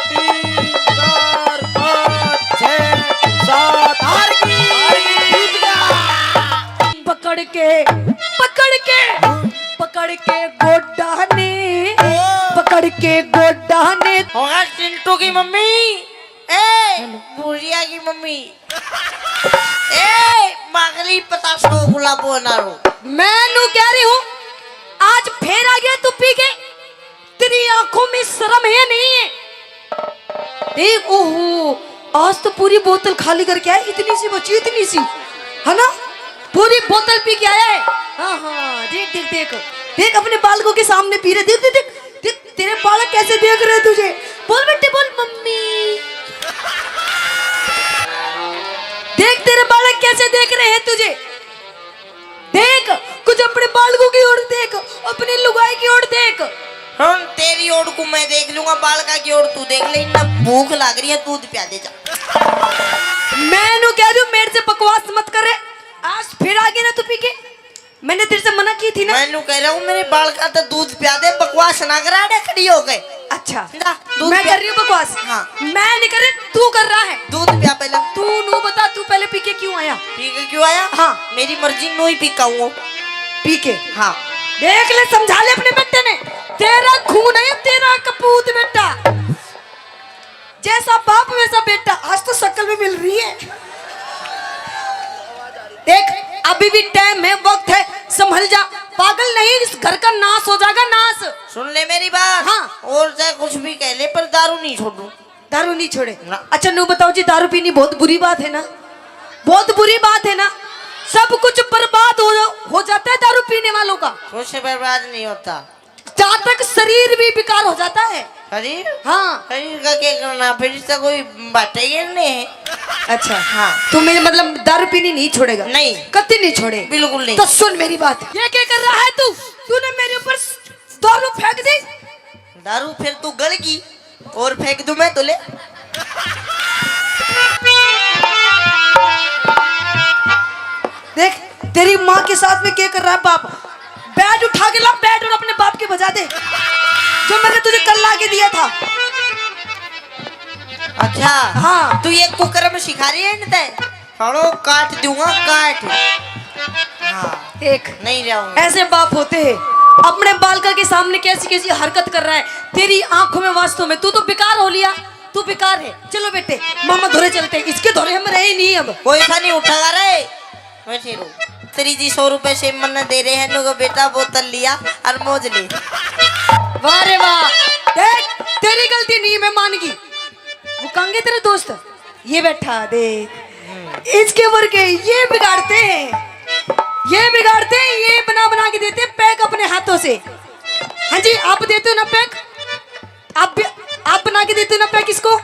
तीन, चार, पाँच, छः, सात, हार गई। पकड़ के, पकड़ के, पकड़ के गोड्डा ने, पकड़ के गोड्डा ने। होगा चिंटू की मम्मी, ए, भुजिया की मम्मी। ए, मागली पता सौ गुलाबो ना रो। मैं नू कह रही हूँ, आज फिर आ गया तू पी के। तेरी आंखों में शर्म है, नहीं है? देख, ओहो, आज तो पूरी बोतल खाली करके आया, इतनी सी बची, इतनी सी, है ना? पूरी बोतल पी के आया है। हाँ, हाँ, देख, देख, देख, देख, अपने बालकों के सामने पी रहे, देख, देख, देख, देख, तेरे बालक कैसे देख रहे हैं तुझे। बोल बेटे, बोल मम्मी। देख, तेरे बालक कैसे देख रहे हैं तुझे। देख, कुछ अपने बालकों की ओर देख, अपनी लुगाई की ओर देख। हम तेरी ओर को मैं देख लूंगा, बालका की ओर तू देख ले। इतना भूख लग रही है, दूध प्या दे जा। मैं नू कह रही हूँ, मेरे से बकवास मत करे। आज फिर आ गया ना तू पी के। मैंने तेरे से मना की थी ना। मैं नू कह रहा हूँ, मेरे बालका तो दूध प्या दे, बकवास ना करा, अड़े खड़ी हो गए। अच्छा, जा, दूध मैं पिया। कर रही हूँ बकवास। हाँ। मैं नहीं कर रही, तू कर रहा है। दूध पिया पहले। तू नू बता, तू पहले पी के क्यों आया? पी के क्यों आया? हाँ। मेरी मर्जी, नू ही पी के आऊँ। पी के? हाँ। देख ले, समझा ले अपने बेटे ने, तेरा खून है, तेरा कपूत बेटा। जैसा बाप वैसा बेटा, आज तो शक्ल भी मिल रही है। देख, अभी भी टाइम है, वक्त है, संभल जा। पागल नहीं, इस घर का नाश हो जाएगा, नाश। सुन ले मेरी बात। हाँ। और चाहे कुछ भी कह ले, पर दारू नहीं छोड़ू। दारू नहीं छोड़े? ना। अच्छा, नू बताओ जी, दारू पीनी बहुत बुरी बात है ना? बहुत बुरी बात है ना? सब कुछ बर्बाद हो, हो जाता है दारू पीने वालों का। कुछ बर्बाद नहीं होता। जहाँ तक शरीर भी बेकार हो जाता है। शरीर? हाँ। शरीर का क्या करना, फिर इससे कोई बातें गिरने हैं। अच्छा। हाँ। तू मेरे मतलब दारू पीनी नहीं छोड़ेगा? नहीं। कत्ती नहीं छोड़े? बिल्कुल नहीं। तो सुन मेरी बात, ये क्या कर रहा है तू? तूने मेरे ऊपर दारू फेंक दी। दारू फिर तू गल गई और फेंक दूं मैं तुले। देख, तेरी माँ के साथ में क्या कर रहा है बाप। बैट उठा के ला, बैट, और अपने बाप के बजा दे, जो मैंने तुझे कल ला के दिया था। अच्छा। हाँ। तू ये कुकर्म सिखा रही है इनते? हड़ो काट दूंगा, काट। हाँ। देख, नहीं जाऊंगा। ऐसे बाप होते हैं। अपने बालका के सामने कैसी कैसी हरकत कर रहा है। तेरी आंखों में, वास्तव में तू तो बेकार हो लिया। तू बेकार है। चलो बेटे, मामा धोरे चलते हैं। इसके धोरे हम रहे ही नहीं अब। कोई सा नहीं उठेगा रे। बैठे रहो। तेरी जी सौ रुपए से मन दे रहे हैं, नुको बेटा बोतल लिया और मौज ले। वाह रे वाह। देख, तेरी गलती नहीं, मैं मान गई। वो कहेंगे तेरे दोस्त, ये बैठा देख, इसके वर्गे ये बिगाड़ते हैं, ये बिगाड़ते हैं, ये बना बना के देते हैं पैक अपने हाथों से। हाँ जी, आप देते हो ना पैक, आप भी, आप बना के देते हो ना पैक इसको।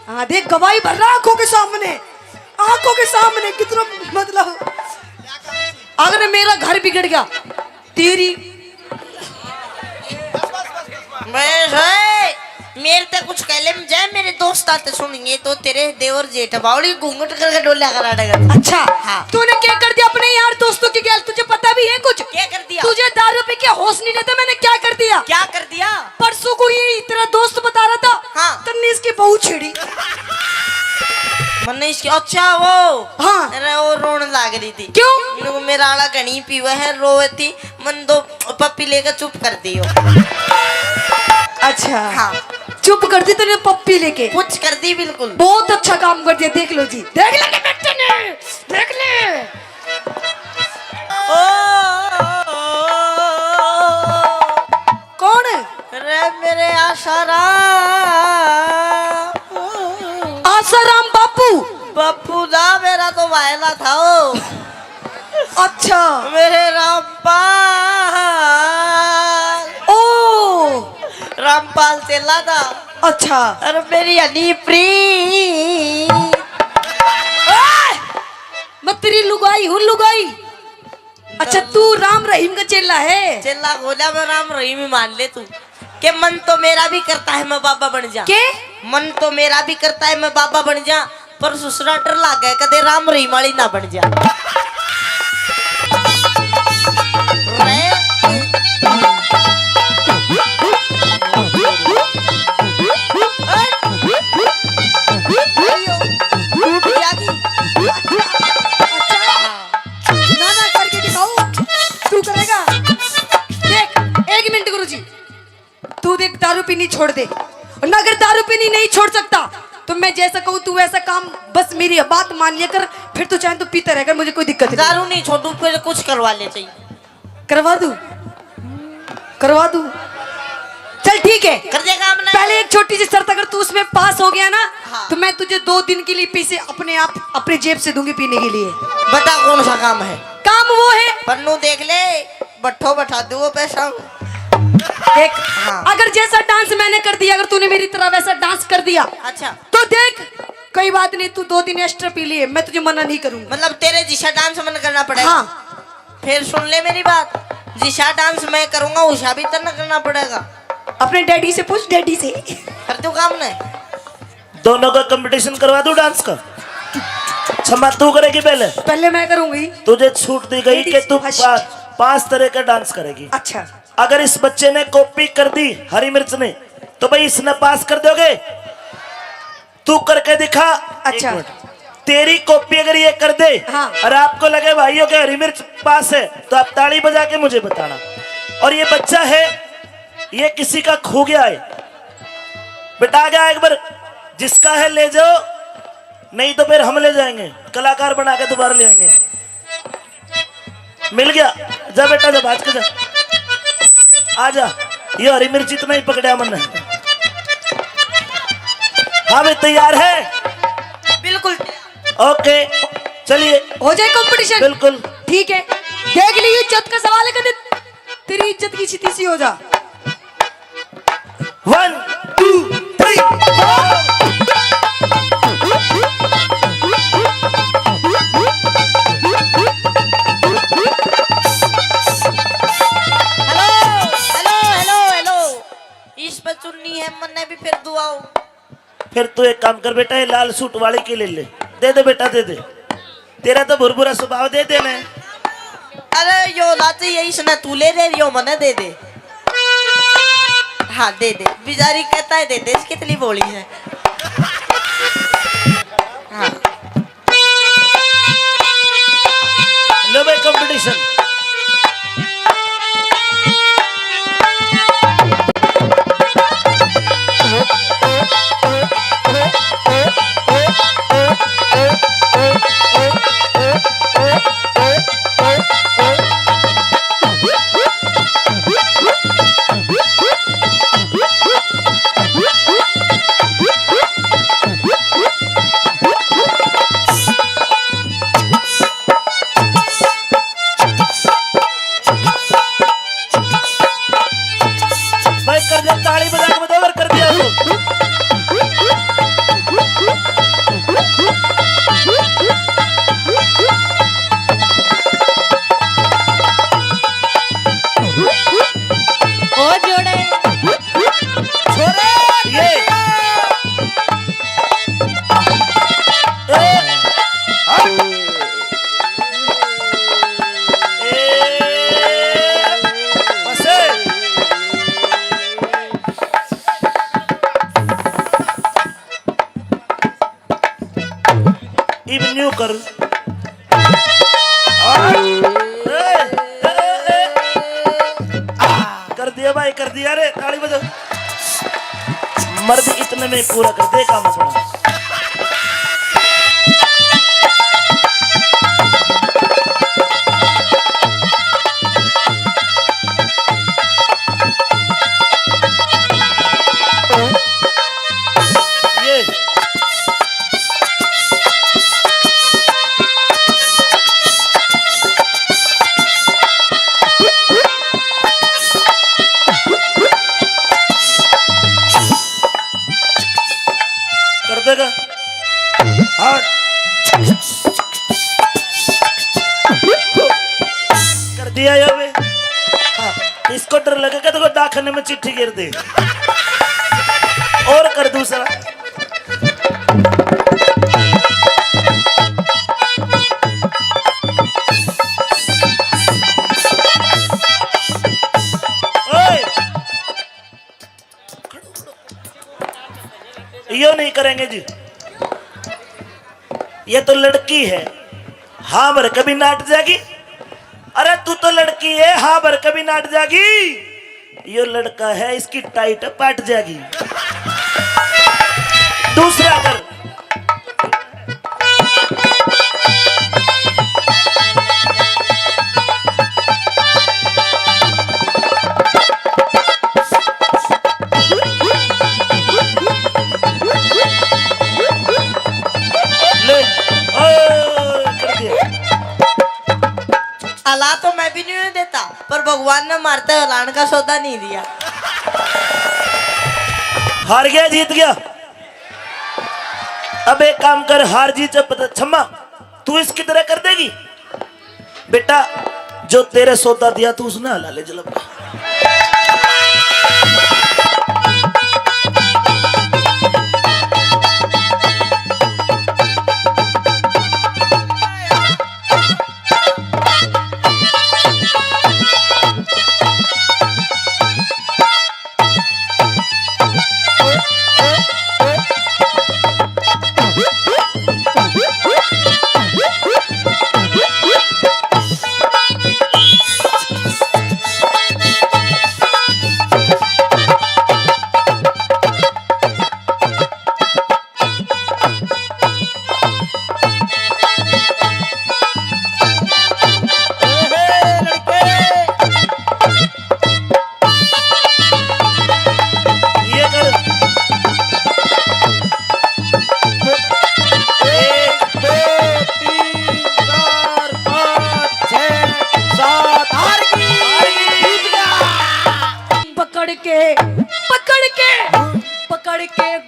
हाँ देख, गवाही भर रहा आंखों के सामने, आंखों के सामने कितना, मतलब, अगर मेरा घर बिगड़ गया, तेरी मैं है, मेरे ते कुछ कह ले, जय मेरे दोस्त आते सुनेंगे तो तेरे देवर जेठ बावड़ी घूंघट करके डोल्या करा देगा। अच्छा, हाँ। तूने क्या कर दिया अपने यार दोस्तों की गैल, तुझे पता भी है कुछ? क्या कर दिया? तुझे दारू पी के होश नहीं रहता, मैंने क्या कर दिया? क्या कर दिया? परसों को ये तेरा दोस्त बता रहा था, हाँ। तन्ने इसकी बहू छेड़ी। मन्ने इसकी, अच्छा वो, हाँ। अरे वो रोने लाग रही थी। क्यों? मेरा आला घणी पीवे है, रोवे थी, मन तो पप्पी लेकर चुप कर दियो। अच्छा। हाँ। चुप कर दी तूने पप्पी लेके? कुछ कर दी बिल्कुल। बहुत अच्छा काम कर दिया, देख लो जी, देख ले बेटे ने, देख ले। ओ, कौन? रे मेरे आसाराम। आसाराम बापू। बापू दा मेरा तो वायला था ओ। अच्छा। मेरे रामपाल। ओ। रामपाल चेला था। अच्छा। अरे मेरी हनी प्रीत। ए! मैं तेरी लुगाई हूँ, लुगाई। अच्छा, तू राम रहीम का चेला है? चेला खोजा मैं, राम रहीम ही मान ले तू। के मन तो मेरा भी करता है मैं बाबा बन जा। के? मन तो मेरा भी करता है मैं बाबा बन जा, पर ससुरा डर लागे कदे राम रहीम वाली ना बन जा। रे। ना, ना, करके दिखाओ। तू करेगा? देख, एक मिनट गुरुजी, तू देख, दारू पीनी छोड़ दे, और ना अगर दारू पीनी नहीं छोड़ सकता तो मैं जैसा कहूँ तू वैसा काम, बस मेरी बात मान लिया कर, फिर तू चाहे तो पीता रह कर, मुझे कोई दिक्कत नहीं। दारू नहीं छोड़ू, फिर कुछ करवा ले चाहिए। करवा दूँ, करवा दूँ। चल ठीक है, कर दे काम ना। पहले एक छोटी सी शर्त, अगर तू उसमें पास हो गया ना, हाँ। तो मैं तुझे दो दिन के लिए पैसे अपने आप, अपने जेब से दूंगी पीने के लिए। बता कौन सा काम है? काम वो है। पन्नू देख ले, बट्ठो बैठा दू वो पैसा। देख, हाँ। अगर जैसा डांस मैंने कर दिया, अगर तूने मेरी तरह वैसा डांस कर दिया, अच्छा। तो देख, कोई बात नहीं, तू दो दिन एक्स्ट्रा पी लिए, मैं तुझे मना नहीं करूंगा। मतलब तेरे जिसा डांस मन करना पड़ेगा। हाँ। फिर सुन ले मेरी बात, जिसा डांस मैं करूंगा उसा भी तन्ने करना पड़ेगा। अपने डैडी से पूछ, डैडी से। कर दो काम ने। दोनों का कंपटीशन करवा दूं डांस का? छम्मा तू करेगी पहले। पहले मैं करूंगी। तुझे छूट दी गई कि तू पा-, पांच तरह का डांस करेगी। अच्छा। अगर इस बच्चे ने कॉपी कर दी हरी मिर्च ने, तो भाई इसने पास कर दोगे? तू करके दिखा। अच्छा। एक मिनट। तेरी कॉपी अगर ये कर दे, हाँ। और आपको लगे भाइयों के हरी मिर्च पास है, तो आप ताली बजा के मुझे बताना। और ये बच्चा है, ये किसी का खो गया है, बेटा आ गया एक बार, जिसका है ले जाओ, नहीं तो फिर हम ले जाएंगे, कलाकार बना के दोबारा ले आएंगे। मिल गया। जा बेटा, जा भाज के जा। आ जा। ये हरी मिर्च इतना ही पकड़ा मन। हाँ भाई, तैयार है? बिल्कुल। ओके, चलिए। हो जाए कंपटीशन? बिल्कुल। ठीक है, देख लीजिए, इज्जत का सवाल है, कदे तेरी इज्जत की स्थिति सी हो जा। One, two, three, four। Hello, hello, hello, hello. इस पे चुन्नी है, मन्ने भी फिर दुआओ। फिर तू एक काम कर बेटा, ये लाल सूट वाली की ले ले, दे दे बेटा, दे दे। तेरा तो भुरभुरा स्वभाव, दे दे ने। अरे यो लाची है, इसने तू ले ले, यो मने दे दे। हाँ दे दे, बेचारी कहता है दे दे, इसकी कितनी भोली है। हाँ। लो भाई, कंपटीशन। भाई कर दिया, ताली बजा के बजाओ, और कर दिया। ओ जोड़े। छोरे, ये। ए, हट। ए, बस। इब न्यू कर। आ, ए, ए, ए, ए। आ, कर दिया भाई, कर दिया रे, ताली बजाओ। मर्द इतने में पूरा कर दे काम अपना। ये। कर देगा। हाँ। कर दिया ये बे। हाँ। इसको डर लगेगा तो डाकखाने में चिट्ठी गिर दे। और कर दूसरा। ओए! यो नहीं करेंगे जी। ये तो लड़की है, हाँ भर कभी नाट जाएगी। अरे तू तो लड़की है, हाँ भर कभी नाट जाएगी। यो लड़का है, इसकी टाइट पाट जाएगी। दूसरा अगर ले, ओ, कर दिया। अला तो मैं भी नहीं देता, पर भगवान ने मारते हलान का सौदा नहीं दिया। हार गया, जीत गया। अब एक काम कर, हार जीत जब पता, छम्मा, तू इसकी तरह कर देगी बेटा, जो तेरे सौदा दिया तू उसने हला ले जलब।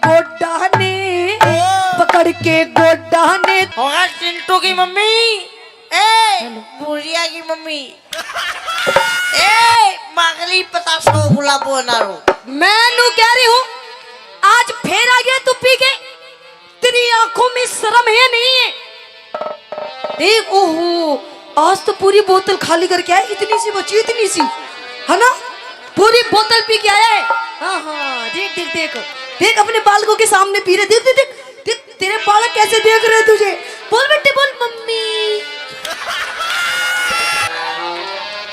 गोडा ने, पकड़ के गोडा ने। होगा चिंटू की मम्मी, ए, भुजिया की मम्मी, ए, मागली पचास को गुलाबो नारो। मैं नू कह रही हूँ, आज फिर आ गया तू पी के। तेरी आंखों में शर्म है, नहीं है? देख, ओहो, आज तो पूरी बोतल खाली करके आया, इतनी सी बची, इतनी सी, है ना? पूरी बोतल पी के आया है। हाँ, हाँ, देख, देख, देख, देख, अपने बालकों के सामने पी रहे, देख, देख, देख, देख, तेरे बालक कैसे देख रहे हैं तुझे। बोल बेटे, बोल, मम्मी।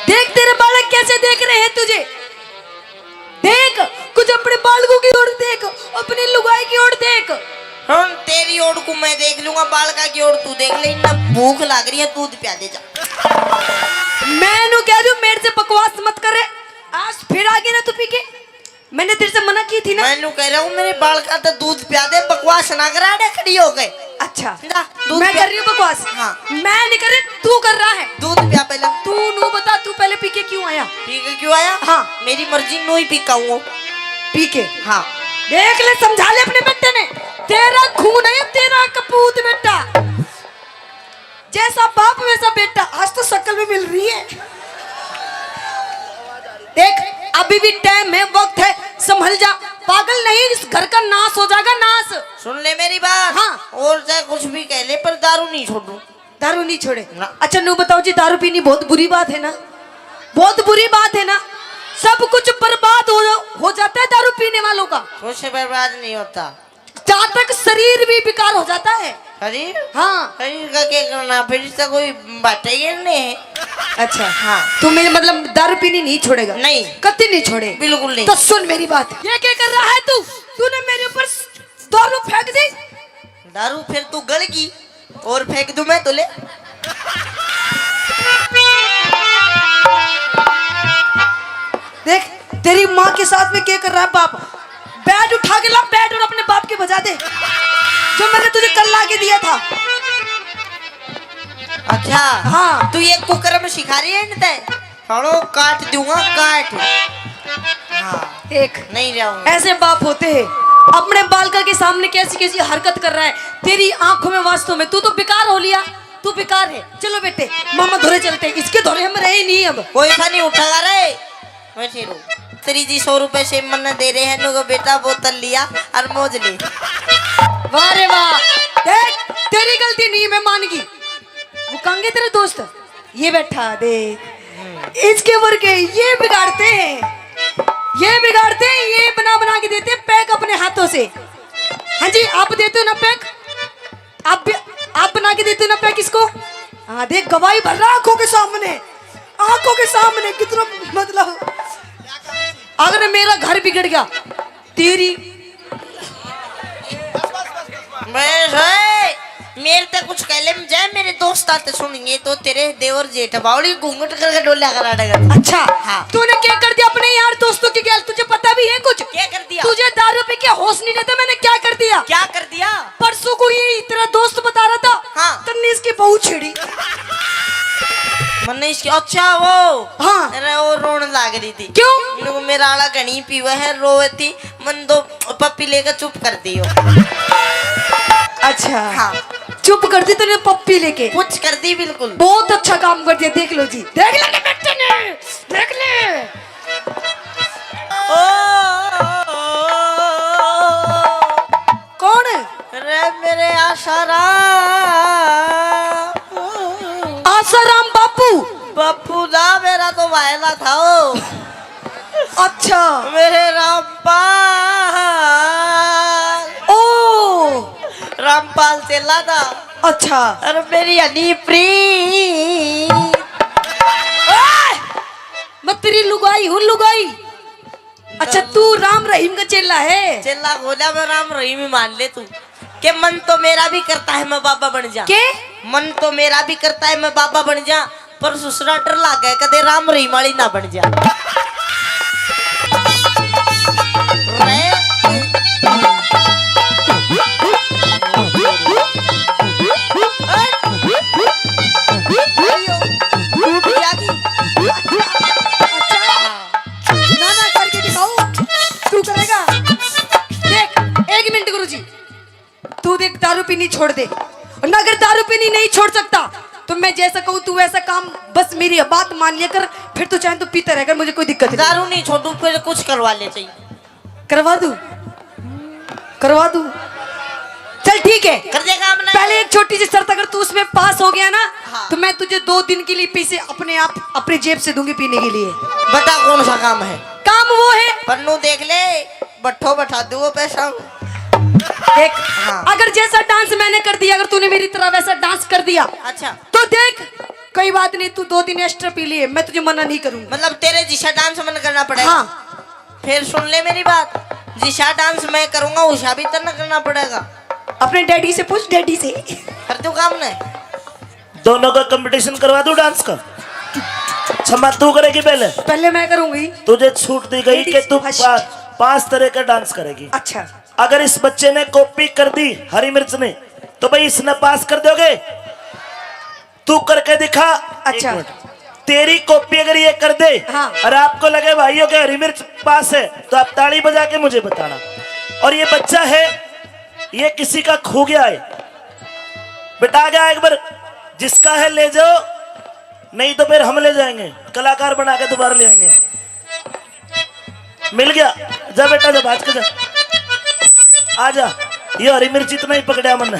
देख, तेरे बालक कैसे देख रहे हैं तुझे। देख, कुछ अपने बालकों की ओर देख, अपनी लुगाई की ओर देख। हाँ, तेरी ओर को मैं देख लूंगा, बालका की ओर तू देख ले। इतना भूख लग रही है, दूध प्या दे जा। मैं नू कह रही हूँ, मेरे से बकवास मत कर रे। आज फिर आ गया ना तू पी के। मैंने तेरे से मना की थी ना। मैं नू कह रहा हूँ, मेरे बालका तो दूध प्या दे, बकवास ना करा दे खड़ी हो गए। अच्छा, जा, दूध मैं पिया। कर रही हूँ बकवास। हाँ। मैं नहीं कर रही, तू कर रहा है। दूध पिया पहले। तू नू बता, तू पहले पी के क्यों आया? पी के क्यों आया? हाँ। मेरी मर्जी, नू ही पी के आऊँ। पी के? हाँ। देख ले, समझा ले अपने बेटे ने, तेरा खून है, तेरा कपूत बेटा, जैसा बाप वैसा बेटा। आज तो शक्ल भी मिल रही है। देख, अभी भी टाइम है, वक्त है, संभल जा। पागल नहीं, इस घर का नाश हो जाएगा, नाश। सुन ले मेरी बात। हाँ। और चाहे कुछ भी कह ले, पर दारू नहीं छोड़ू। दारू नहीं छोड़े? ना। अच्छा, नू बताओ जी, दारू पीनी बहुत बुरी बात है ना? बहुत बुरी बात है ना? सब कुछ बर्बाद हो, हो जाता है दारू पीने वालों का। कुछ बर्बाद नहीं होता। जहाँ तक शरीर भी बेकार हो जाता है। शरीर? हाँ। शरीर का क्या करना, फिर से कोई बाटे गिरने हैं। अच्छा। हाँ। तू मेरे, मतलब, दारू पीनी नहीं छोड़ेगा? नहीं। कत्ती नहीं छोड़े? बिल्कुल नहीं। तो सुन मेरी बात, ये क्या कर रहा है तू? तूने मेरे ऊपर दारू फेंक दी। दारू फिर तू गल गई और फेंक दूं मैं तो ले। देख, तेरी माँ के साथ में क्या कर रहा है बाप। बैट उठा के ला, बैट, और अपने बाप के बजा दे, जो मैंने तुझे कल ला के दिया था। अच्छा। हाँ। तू ये कुकर्म सिखा रही है इनते? सालो काट दूंगा, काट। हाँ। देख, नहीं जाऊंगा। ऐसे बाप होते हैं, अपने बालका के सामने कैसी कैसी हरकत कर रहा है। तेरी आंखों में वास्तव में तू तो बेकार हो लिया, तू बेकार है। चलो बेटे, मामा धोरे चलते हैं, इसके धोरे हम रहे ही नहीं अब। कोई सा नहीं उठेगा रे। वैसे रो। तेरी जी सौ रुपए से मन दे रहे हैं, नो बेटा बोतल लिया और मौज ले। वाह रे वाह, देख, तेरी गलती नहीं, मैं मान गई। वो कहेंगे तेरे दोस्त, ये बैठा दे, इसके वर्गे ये बिगाड़ते हैं, ये बिगाड़ते हैं, ये बना बना के देते हैं पैक अपने हाथों से। हाँ जी, आप देते हो ना पैक, आप भी, आप बना के देते हो ना पैक इसको। हाँ, देख, गवाही भर रहा आंखों के सामने, आंखों के सामने कितना, मतलब, अगर मेरा घर बिगड़ गया, तेरी मैं है, मेरे ते कुछ कह ले, मैं जाए मेरे दोस्त आते सुनेंगे तो तेरे देवर जेठ बावली घूंघट करके डोल्या करा देगा। अच्छा, हाँ। तूने क्या कर दिया अपने यार दोस्तों की गैल, तुझे पता भी है कुछ? क्या कर दिया? तुझे दारू पी के होश नहीं रहता, मैंने क्या कर दिया? क्या कर दिया? परसों को ये तेरा दोस्त बता रहा था, हाँ। तन्ने इसकी बहू छेड़ी। मन्ने इसकी, अच्छा वो। हाँ। अरे वो रोने लग रही थी। क्यों? मेरे को मेरा आला घणी पीवे है, रोवे थी, मन दो पप्पी लेकर चुप कर दियो। अच्छा। हाँ। चुप कर दी तूने पप्पी लेके। कुछ कर दी बिल्कुल। बहुत अच्छा काम कर दिया, देख लो जी। देख ले बेटे ने, देख ले। ओ, कौन? रे मेरे आशाराम। आशाराम बापू। बापू ना, मेरा तो वायला था वो। अच्छा। मेरे रामपाल। ओ। रामपाल चेला था। अच्छा। अरे मेरी हनीप्रीत। ए! मैं तेरी लुगाई हूँ, लुगाई। अच्छा, तू राम रहीम का चेला है? चेला खोजा मैं, राम रहीम ही मान ले तू। के मन तो मेरा भी करता है मैं बाबा बन जा। के? मन तो मेरा भी करता है मैं बाबा बन जा, पर ससुरा डर लागे कदे राम रहीम वाली ना बन जा। रे। टूट गया जी। अच्छा, ना, ना करके दिखाओ, तू करेगा। देख, एक मिनट जी, तू देख, दारू पीनी छोड़ दे, और ना अगर दारू पीनी नहीं छोड़ सकता तो मैं जैसा कहूँ तू वैसा काम, बस मेरी बात मान लिया कर, फिर तो चाहे तू पीता रह कर, मुझे कोई दिक्कत नहीं। दारू नहीं छोड़ू, फिर कुछ करवा ले चाहिए। करवा दूं, करवा दूं। चल ठीक है, कर दे काम ना। पहले एक छोटी सी शर्त, अगर तू उसमें पास हो गया ना, हाँ। तो मैं तुझे दो दिन के लिए पैसे अपने आप, अपने जेब से दूंगी पीने के लिए। बता कौन सा काम है? काम वो है। पन्नू देख ले, बट्ठो बैठा दू वो पैसा। देख, हाँ। अगर जैसा डांस मैंने कर दिया, अगर तूने मेरी तरह वैसा डांस कर दिया, अच्छा। तो देख, कोई बात नहीं, तू दो दिन एक्स्ट्रा पी लिए, मैं तुझे मना नहीं करूंगा। मतलब तेरे जिसा डांस मन करना पड़ेगा? हाँ। फिर सुन ले मेरी बात, जिसा डांस मैं करूंगा उसा भी तेरे करना पड़ेगा। अपने डैडी से पूछ, डैडी से। कर दू काम ना। दोनों का कंपटीशन करवा दूं डांस का? छम्मा, तू करेगी पहले? पहले मैं करूंगी। तुझे छूट दी गई कि तू पांच, पांच तरह का डांस करेगी। अच्छा। अगर इस बच्चे ने कॉपी कर दी हरी मिर्च ने, तो भाई इसने पास कर दोगे? तू करके दिखा। अच्छा। एक मिनट। तेरी कॉपी अगर ये कर दे, हाँ। और आपको लगे भाइयों के हरी मिर्च पास है, तो आप ताली बजा के मुझे बताना। और ये बच्चा है, ये किसी का खो गया है, बेटा आ गया एक बार, जिसका है ले जाओ, नहीं तो फिर हम ले जाएंगे, कलाकार बना के दोबारा ले आएंगे। मिल गया, जा बेटा, जा, भाज के जा, आ जा। ये हरी मिर्च इतना ही पकड़ा मन।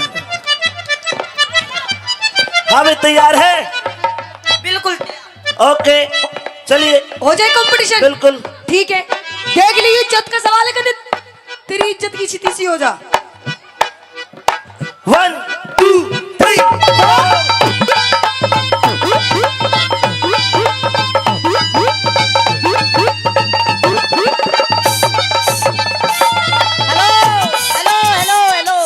हाँ भाई, तैयार है? बिल्कुल। ओके, चलिए। हो जाए कंपटीशन? बिल्कुल। ठीक है, देख ली, इज्जत का सवाल है, कदे तेरी इज्जत की छिती सी हो जा। One, two, three, four। Hello, hello, hello, hello.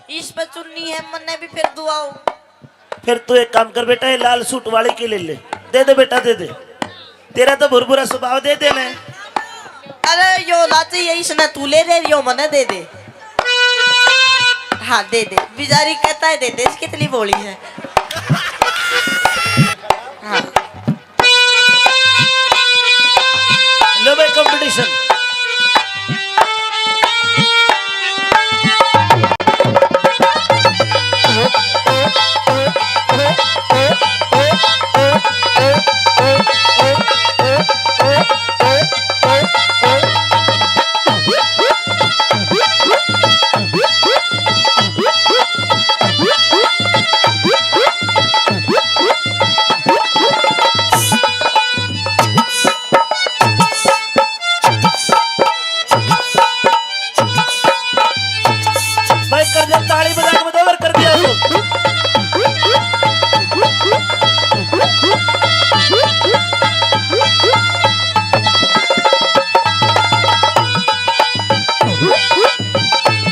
इस पर चुन्नी है, मन्ने भी फिर दुआओ। फिर तू एक काम कर बेटा, ये लाल सूट वाली की ले ले, दे दे बेटा, दे दे। तेरा तो भुरभुरा स्वभाव, दे दे ने। अरे यो लाची है, इसने तू ले दे, यो मने दे दे। हाँ दे दे, बेचारी कहता है दे दे, इसकी कितनी भोली है। हाँ। लो भाई, कंपटीशन। भाई कर दिया, ताली बजा के बताओ, और कर दिया तो।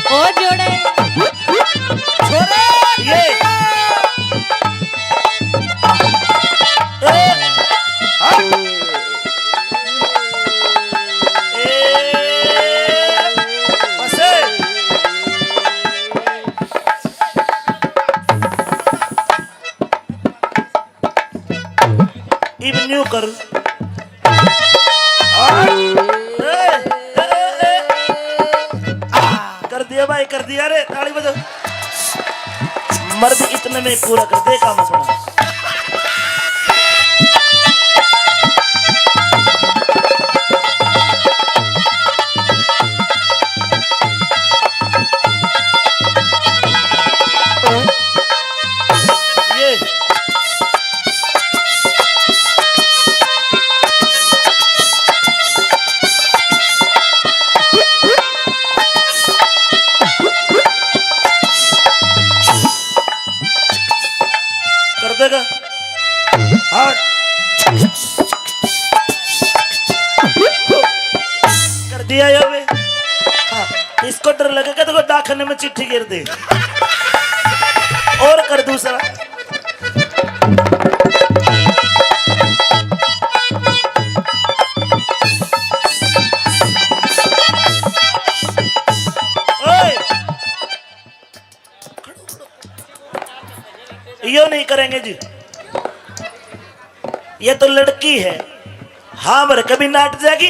ओ जोड़े। छोरे, ये। ए, हाँ। ए, बस। इब न्यू कर। कर दिया भाई, कर दिया रे, ताली बजाओ। मर्द इतने में पूरा कर दे काम अपना। ये। कर देगा। हाँ। कर दिया ये बे। हाँ, इसको डर लगेगा तो कोई डाकखाने में चिट्ठी गिर दे। और कर दूसरा। ओए! यो नहीं करेंगे जी। ये तो लड़की है, हाँ भर कभी नाट जाएगी।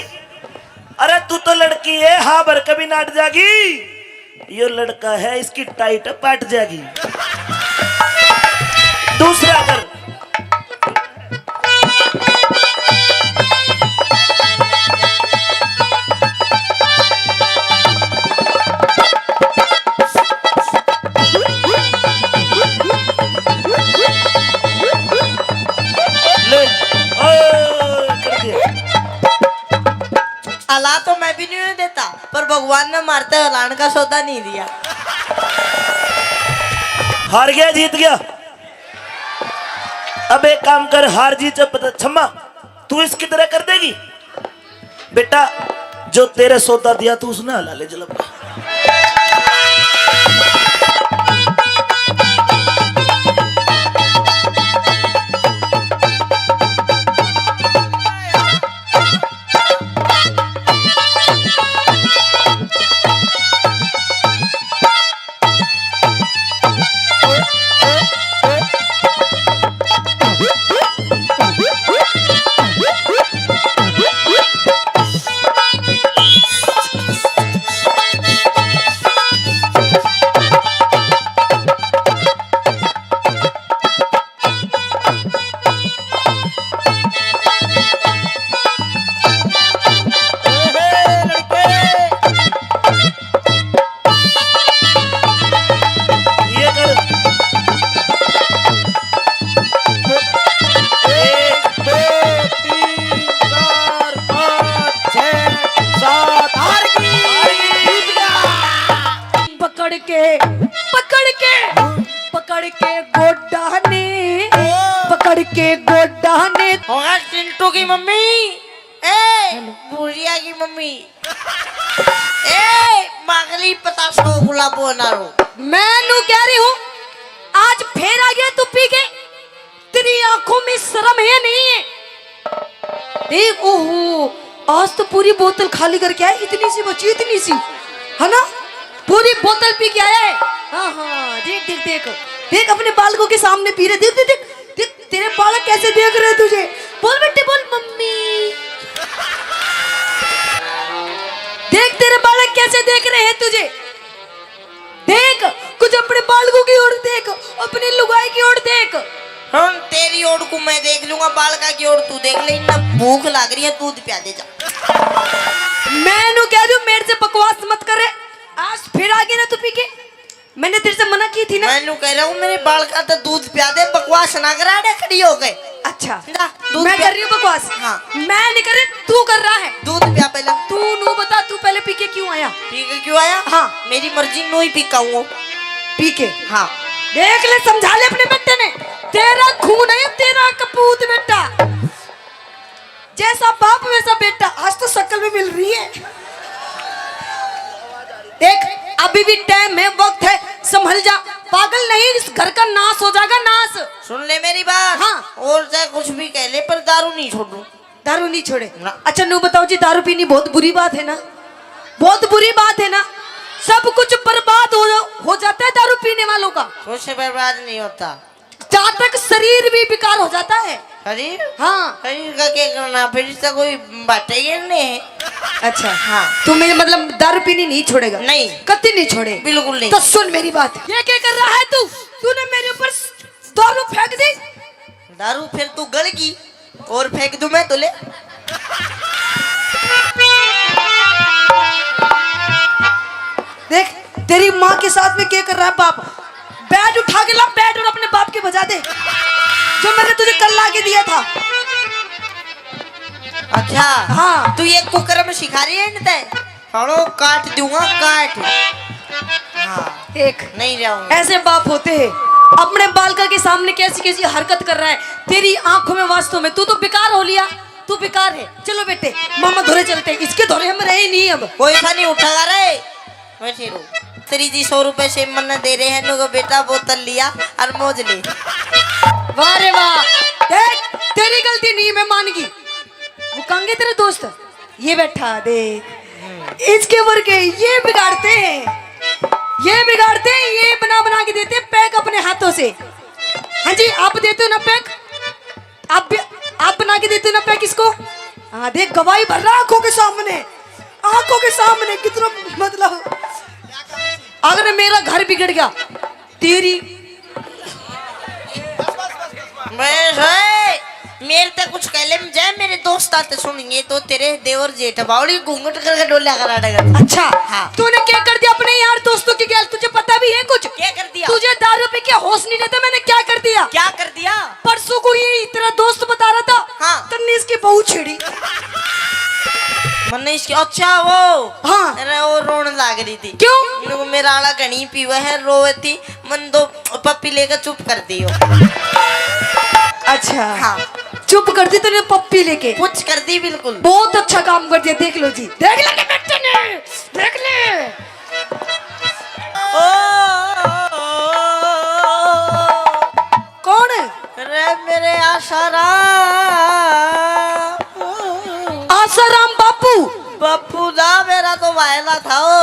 अरे तू तो लड़की है, हाँ भर कभी नाट जाएगी। यो लड़का है, इसकी टाइट पाट जाएगी। दूसरा कर। ले, ओए, कर दिया। अला तो मैं भी नहीं देता, पर भगवान ने मारते हलान का सौदा नहीं दिया। हार गया, जीत गया। अब एक काम कर, हार जीत जब पता, छम्मा, तू इसकी तरह कर देगी बेटा, जो तेरे सौदा दिया तू उसने हला ले जलब। ये कर। एक, दो, तीन, चार, पाँच, छः, सात, हार गई। पकड़ के, पकड़ के, पकड़ के गोडा ने, पकड़ के गोडा ने। होगा चिंटू की मम्मी। ए, बुढ़िया की मम्मी। ए, मगली पता सो गुलाबो ना रो। मैं नू कह रही हूँ, आज फिर आ गया तू पी के। तेरी आंखों में शर्म है, नहीं है? देख, ओहो, आज तो पूरी बोतल खाली करके आया, इतनी सी बची, इतनी सी, है ना? पूरी बोतल पी के आया है। हाँ, हाँ, देख, देख, देख, देख, अपने बालकों के सामने पी रहे, देख, देख, देख, देख, तेरे बालक कैसे देख रहे हैं तुझे। बोल बेटे, बोल मम्मी। देख, तेरे बालक कैसे देख रहे हैं तुझे। देख, कुछ अपने बालकों की ओर देख, अपनी लुगाई की ओर देख। हम तेरी ओर को मैं देख लूंगा, बालका की ओर तू देख ले। इन्ना भूख लाग रही है, दूध प्या दे जा। मैं नू कह रही हूँ, मेरे से बकवास मत करे। आज फिर आ गई ना तू पी के। मैंने तेरे से मना की थी ना। मैं नू कह रहा हूँ, मेरे बालका तो दूध प्या दे, बकवास ना करा दे खड़ी हो गए। अच्छा, जा, दूध मैं पिया। कर रही हूँ बकवास। हाँ। मैं नहीं कर रही, तू कर रहा है। दूध पिया पहले। तू नू बता, तू पहले पी के क्यों आया? पी के क्यों आया? हाँ। मेरी मर्जी, नू ही पी के आऊँ। पी के? हाँ। देख ले, समझा ले अपने बेटे ने, तेरा खून है, तेरा कपूत बेटा। जैसा बाप वैसा बेटा। आज तो शक्ल भी मिल रही है। देख, अभी भी टाइम है, वक्त है, संभल जा। पागल नहीं, इस घर का नाश हो जाएगा, नाश। सुन ले मेरी बात। हाँ। और चाहे कुछ भी कह ले, पर दारू नहीं छोड़ू। दारू नहीं छोड़े? ना। अच्छा, नू बताओ जी, दारू पीनी बहुत बुरी बात है ना? बहुत बुरी बात है ना? सब कुछ बर्बाद हो, हो जाता है दारू पीने वालों का। कुछ बर्बाद नहीं होता। जहाँ तक शरीर भी बेकार हो जाता है। शरीर? हाँ। शरीर का क्या करना, फिर इससे कोई बात है ये नहीं। अच्छा। हाँ। तू मेरे, मतलब, दारू पीनी नहीं छोड़ेगा? नहीं। कत्ती नहीं छोड़े? बिल्कुल नहीं। तो सुन मेरी बात, ये क्या कर रहा है तू? तूने मेरे ऊपर दारू फेंक दी। दारू फिर तू गल गई और फेंक दूं मैं तुले। देख, तेरी माँ के साथ में क्या कर रहा है बाप। बैट उठा के ला, बैट, और अपने बाप के बजा दे, जो मैंने तुझे कल ला के दिया था। अच्छा। हाँ। तू ये कुकर्म सिखा रही है इनते? हड़ो काट दूंगा, काट। हाँ। देख, नहीं जाऊंगा। ऐसे बाप होते हैं, अपने बालका के सामने कैसी कैसी हरकत कर रहा है। तेरी आंखों में, वास्तव में तू तो बेकार हो लिया, तू बेकार है। चलो बेटे, मामा धोरे चलते हैं, इसके धोरे हम रहे नहीं अब। कोई सा नहीं उठेगा रे। बैठे रहो। तेरी जी सौ रुपए से मन दे रहे हैं, नो बेटा बोतल लिया और मौज ले। वाह रे वाह, देख, तेरी गलती नहीं, मैं मान गई। वो कहेंगे तेरे दोस्त, ये बैठा देख, इसके वर्गे ये बिगाड़ते हैं, ये बिगाड़ते हैं, ये बना बना के देते हैं पैक अपने हाथों से। हाँ जी, आप देते हो ना पैक, आप भी, आप बना के देते हो ना पैक इसको। हाँ, देख, गवाही भर रहा आंखों के सामने, आंखों के सामने कितना, मतलब, अगर मेरा घर बिगड़ गया, तेरी मैं है, मेरे ते कुछ कह ले, जय मेरे दोस्त आते सुनिए तो तेरे देवर जेठ बावड़ी घूंघट करके डोल्या करा देगा। अच्छा, हाँ। तूने क्या कर दिया अपने यार दोस्तों की गैल? तुझे पता भी है कुछ? क्या कर दिया? तुझे दारू पी के होश नहीं रहता, मैंने क्या कर दिया? क्या कर दिया? परसों को ये तेरा दोस्त बता रहा था, हाँ। तन्ने इसकी बहू छेड़ी। मन्ने इसकी, अच्छा वो, हाँ। अरे वो रोने लाग रही थी। क्यों? मेरे मेरा आला घणी पीवे है, रोवे थी, मन तो पप्पी लेकर चुप कर दी हो। अच्छा। हाँ। चुप कर दी तूने पप्पी लेके? कुछ कर दी बिल्कुल। बहुत अच्छा काम कर दिया, देख लो जी, देख ले बेटे ने, देख ले। ओ, कौन? अरे मेरे आशाराम। आशाराम बापू? बापू ना, मेरा तो वायला था वो।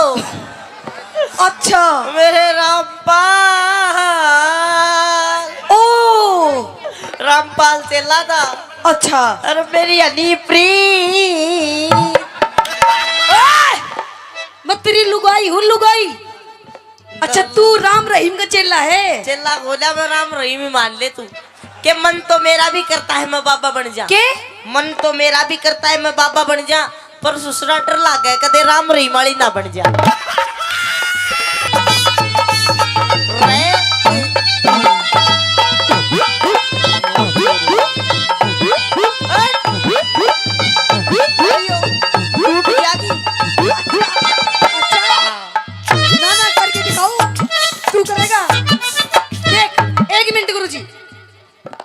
अच्छा। मेरे रामपाल। ओ। रामपाल चेला था। अच्छा। अरे मेरी हनी प्रीत। ओए! मैं तेरी लुगाई हूँ, लुगाई। अच्छा, तू राम रहीम का चेला है? चेला हो जा, मैं राम रहीम ही मान ले तू। के मन तो मेरा भी करता है मैं बाबा बन जा। के? मन तो मेरा भी करता है मैं बाबा बन जा, पर ससुरा डर लागे कदे राम रहीम वाली ना बन जा। रे। ना, ना, करके दिखाओ। तू करेगा? देख, एक मिनट गुरुजी,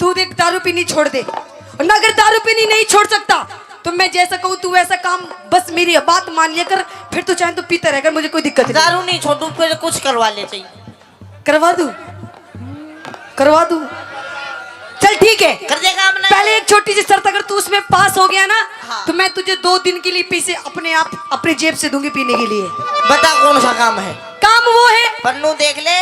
तू देख, दारू पीनी छोड़ दे, और ना अगर दारू पीनी नहीं छोड़ सकता तो मैं जैसा कहूँ तू वैसा काम, बस मेरी बात मान लिया कर, फिर तू चाहे तो पीता रह कर, मुझे कोई दिक्कत नहीं। दारू नहीं छोड़ू, फिर कुछ करवा ले चाहिए। करवा दूं, करवा दूं। चल ठीक है, कर देगा हमने। पहले एक छोटी सी शर्त, अगर तू उसमें पास हो गया ना, हाँ। तो मैं तुझे दो दिन के लिए पैसे अपने आप, अपने जेब से दूंगी पीने के लिए। बता कौन सा काम है? काम वो है। पन्नू देख ले,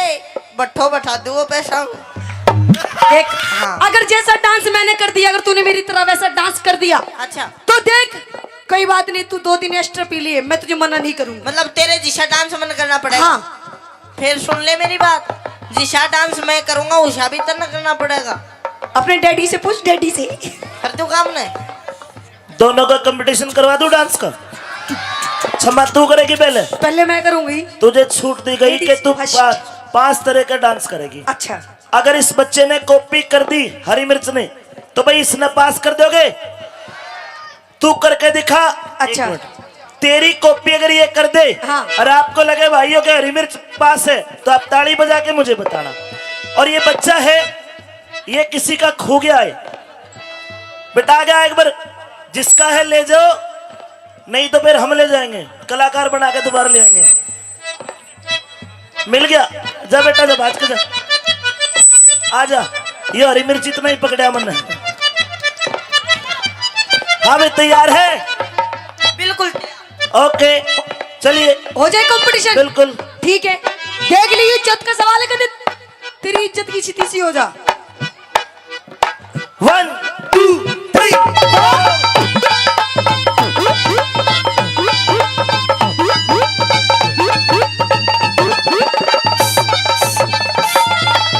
बट्ठो बैठा दो वो पैसा। देख, हाँ। अगर जैसा डांस मैंने कर दिया, अगर तूने मेरी तरह वैसा डांस कर दिया, अच्छा। तो देख, कोई बात नहीं, तू दो दिन एक्स्ट्रा पी लिए, मैं तुझे मना नहीं करूंगी। मतलब तेरे जिसा डांस मन करना पड़ेगा? हाँ। फिर सुन ले मेरी बात, जिसा डांस मैं करूंगा उसा भी तन्ने करना पड़ेगा। अपने डैडी से पूछ, डैडी से। कर दो काम ने। दोनों का कंपटीशन करवा दूं डांस का? क्षमा तू करेगी पहले? पहले मैं करूंगी। तुझे छूट दी गई कि तू first। पा-, पांच तरह का डांस करेगी। अच्छा। अगर इस बच्चे ने कॉपी कर दी हरी मिर्च ने, तो भाई इसने पास कर दोगे? तू करके दिखा। अच्छा। एक मिनट। तेरी कॉपी अगर ये कर दे, हाँ। और आपको लगे भाइयों के हरी मिर्च पास है, तो आप ताली बजा के मुझे बताना। और ये बच्चा है, ये किसी का खो गया है, बेटा आ गया एक बार, जिसका है ले जाओ, नहीं तो फिर हम ले जाएंगे, कलाकार बना के दोबारा ले आएंगे। मिल गया, जा बेटा, जा भाज के जा, आ जा। ये हरी मिर्च इतना ही पकड़ा मन। हाँ भाई, तैयार है? बिल्कुल। ओके, चलिए। हो जाए कंपटीशन? बिल्कुल। ठीक है, देख ली, इज्जत का सवाल है, कदे तेरी इज्जत की स्थिति सी हो जा। One, two, three, four।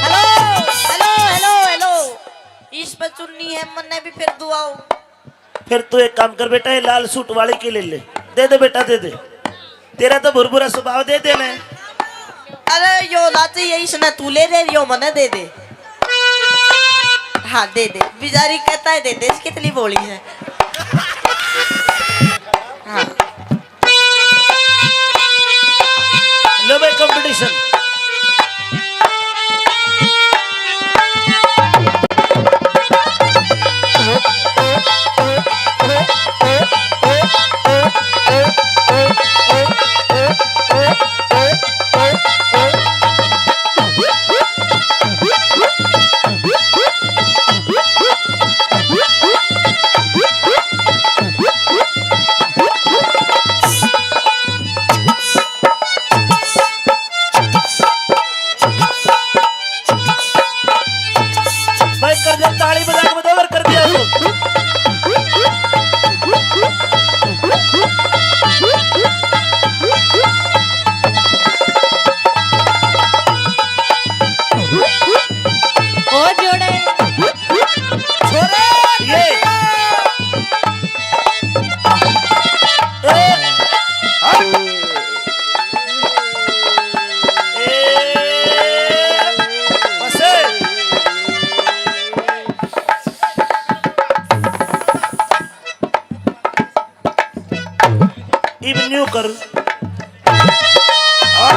Hello, hello, hello, hello. इस पे चुन्नी है, मन्ने भी फिर दुआओ। फिर तू एक काम कर बेटा, ये लाल सूट वाले की ले ले, दे दे बेटा, दे दे। तेरा तो भुरभुरा स्वभाव, दे दे ने। अरे यो लाची, ये इसने तू ले दे, यो मने दे दे। हाँ दे दे, बेचारी कहता है दे दे, कितनी भोली है। हाँ। लो भाई, कंपटीशन। कर। ए,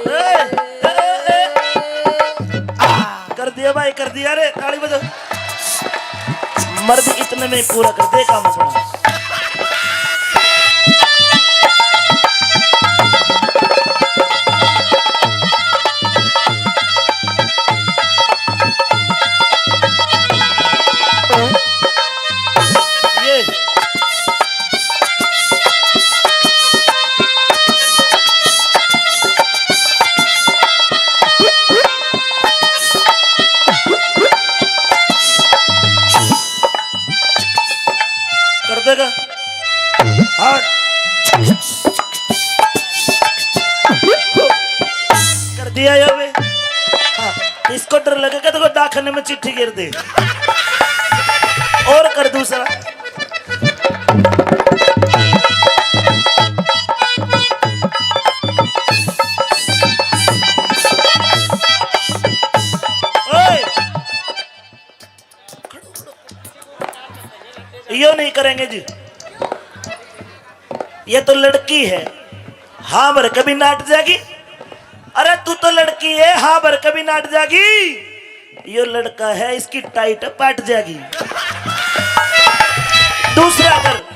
ए, ए, ए। कर दिया भाई, कर दिया रे, ताली बजाओ। मर्द इतने में पूरा कर दे काम अपना। ये कर देगा। हाँ। कर दिया ये बे। हाँ। इसको डर लगेगा तो कोई डाकखाने में चिट्ठी गिर दे। और कर दूसरा। ओए। यो नहीं करेंगे जी। ये तो लड़की है, हाँ भर के भी नाट जाएगी। अरे तू तो लड़की है, हाँ भर के भी नाट जाएगी। यो लड़का है, इसकी टाइट पाट जाएगी। दूसरा कर।